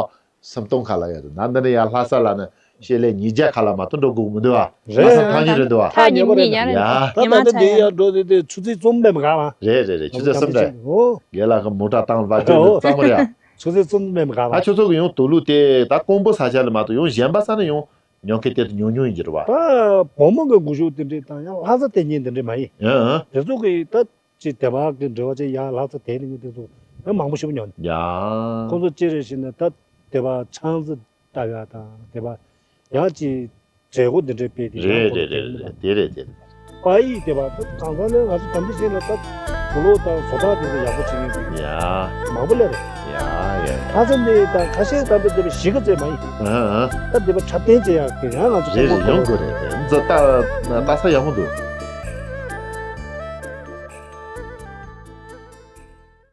སུམ་སྟོང་ཁ་ལ་ཡོད་དོ། ན་འདི་ནས་ཡར་ལྷ་ས་ལ་ནི་ཤེལ་ལེ་ཉིས་བརྒྱ་ཁ་ལ་མ་གཏོགས་འགྲོ་དགོས་མི་འདུག་བ། རེད། ལྷ་ས་ཐག་ཉེ་རེད་འདུག་བ། ཐག་ཉེ་པོ་རེད། ཉེ་མ་ཡ། ད་ད་ལྟ་འདི་ཡར་འགྲོ་དེ་དེ་ཆུ་ཚོད་གསུམ་མེད་མ་ག་བ། རེད་རེད་རེད། ཆུ་ཚོད་གསུམ་རེད། ཨོ། རྒན་ལགས་ཀྱི་མོ་ཊ་བཏང་བ་ཅིག་ཨོ། གཙང་མ་རེད། ཆུ་ཚོད་གསུམ་མེད་མ་ག་བ། ད་ཁྱོད་ཚོ་གི་ཡང་དུག་ལོག་དེ་ད་ཀོང་པོ་ས་ཆ་ལ་མ་གཏོགས་ཡང་གཞན་པ་ས་ནས་ཡང་ཉོ་མཁན་དེ་ཉུང་ཉུང་ཡིན་གྱི་རེད་བ། ད་བུ་མོ་གི་སྒུལ་ཤུགས་དེ་འདྲས་དང་ཡང་ལྷ་ས་དེ་ཉིད་དེ་འདྲས་མ་ཡིན། ཨ་ཨ། དེ་ཚོ་གི་ད། ཅིག་དེ་བ་གི་འབྲེལ་བ་ཅིག་ཡང་ལྷ་ས་དེ་ནི་དེ་ཚོ་ཡང་མང་པོ་ཞིག་ཉོ། ཡ། ཁོང་ཚོ་ཅི་རེད་ཞེ་ན་ད་དེ་བ་ཆང་ས་ལྟ་ཡ་དང་དེ་བ་ཡང་ཅིག་མཛད་སྒོ་འདི་འདྲའི་སྤེལ་ཏེ་ཡང་རེད་ཁོང་རེད་རེད་དེ་རེད། དེ་རེད་དེ་རེད། པ་ཡིས་དེ་བ་ད་གང་ཟག་ནས་ང་ཚོ་དམ་པའི་ཆེད་ལ་ད་དུག་ལོག་དང་བཟོ་ལྟ་དེ་ཚོ་ཡག་པོ་བྱེད་ངེས་ཀྱི་ཡ། མང་པོ་སླེབས་རེད། ཡ་ཡ། ལྷ་ས་འདི་ད་ཁ་ཤས་ད་འདི་དེ་བ་གཞིས་ཀ་རྩེ་མ་ཡིན། ཨ་ཨ། ད་དེ་བ་འཁྲབ་སྟོན་བྱེད་ཡག་གི་ཡང་ང་ཚོ་རེད་རེད། ཡོང་དགོས་རེད་རེད། འཛི་ལྟ་ལྟ་ས་ཡག་པོ་འདུག